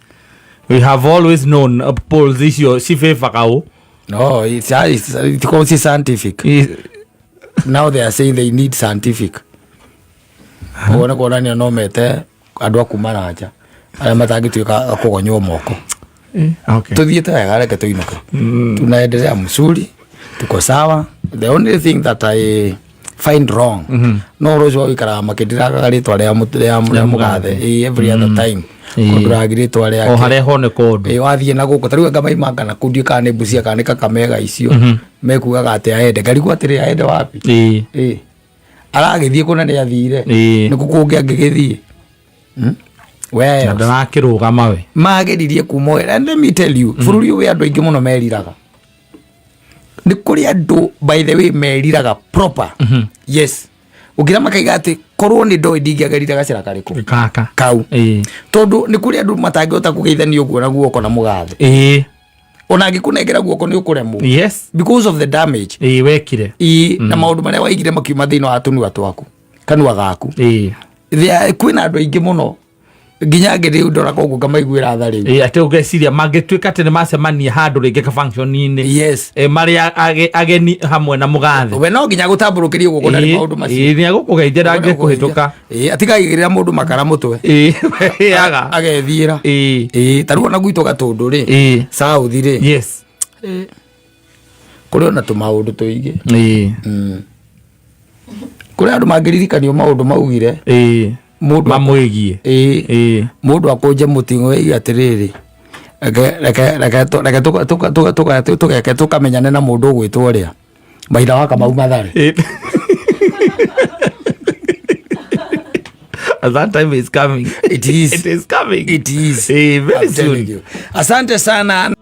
S2: We have always known polls icio cibĩbaga ũ.
S1: No, it's it's scientific. Now they are saying they need scientific. Ũguo nĩ kuonania no mete andũ a kuma na nja arĩa matangĩtuĩka a kũgonywo moko.
S2: Okay.
S1: Tuthiĩte wega, reke tuinũke. Tunaendelea mzuri, tuko sawa. The only thing that I find wrong, no ũhoro ũcio wa gũikaraga makĩndiragaga rĩtwa rĩa mũgathe. Ĩĩ, every other time kũndũragi rĩtwa
S2: O
S1: rĩake.
S2: harĩa honeka ũndũ.
S1: Ĩĩ, wathiĩ na gũkũ ta rĩu anga maimanga na kũu, ndiũĩ kana nĩ Busia kana nĩ Kakamega, icio mekugaga atĩ aende, ngarigwo atĩrĩ, aende wapi? Ĩĩ, aragĩthiĩ kũna nĩ athire. Nĩkũ kũngĩ angĩgĩthiĩ? Where
S2: Na
S1: else?
S2: ndarakĩrũgama we.
S1: Mageririe kuma wĩra. And let me tell you, bũrũri ũyũ wĩ andũ aingĩ mũno meriraga. Nĩ kũrĩ andũ, by the way, meriraga proper. Yes, ũngĩra makaiga atĩ korwo nĩ ndoĩ ndingĩagerire gacĩra karĩkũ
S2: Kaka.
S1: Kau. Tondũ nĩ kũrĩ andũ matangĩhota kũgeithania ũguo na guoko na mũgathe. Ona angĩkũnengera guoko nĩ ũkũremwo because of the damage
S2: Ĩĩ, wekire.
S1: Ĩ, na maũndũ marĩa waigire makiuma thĩinĩ wa tũnua twaku, kanua gaku. Kwĩna andũ aingĩ mũno, nginya angĩ rĩu ndoraga ũguo ngamaiguĩra tha rĩu.
S2: Ĩĩ, atĩ ũgeciria mangĩtuĩka atĩ nĩ macemania handũ rĩngĩ ka function-inĩ, marĩ ageni hamwe na mũgathe.
S1: We no nginya gũtambũrũkĩrio guoko na nĩ maũndũ macio.
S2: Ĩĩ, nĩ agũkũgeithia, ndangĩkũhĩtũka.
S1: Ĩĩ, atigaigĩrĩra mũndũ makara mũtwe.
S2: Ĩĩ, aga.
S1: Agethiĩra. Ĩĩ, ta rĩu ona gwitũ Gatũndũ rĩ, south rĩ, kũrĩ ona tũmaũndũ tũingĩ. Kũrĩ andũ mangĩririkanio maũndũ maugire mũndũ
S2: Mamwĩgiĩ.
S1: Ĩĩ. Mũndũ akũnje mũting'o ĩige atĩrĩrĩ, reke tũgeke tũkamenyane na mũndũ ũgwĩtwo ũrĩa Mahinda wa Kamau Mathare.
S2: That time is coming.
S1: It is.
S2: It is coming.
S1: It is.
S2: Very
S1: I'm telling
S2: soon.
S1: you. Asante sana.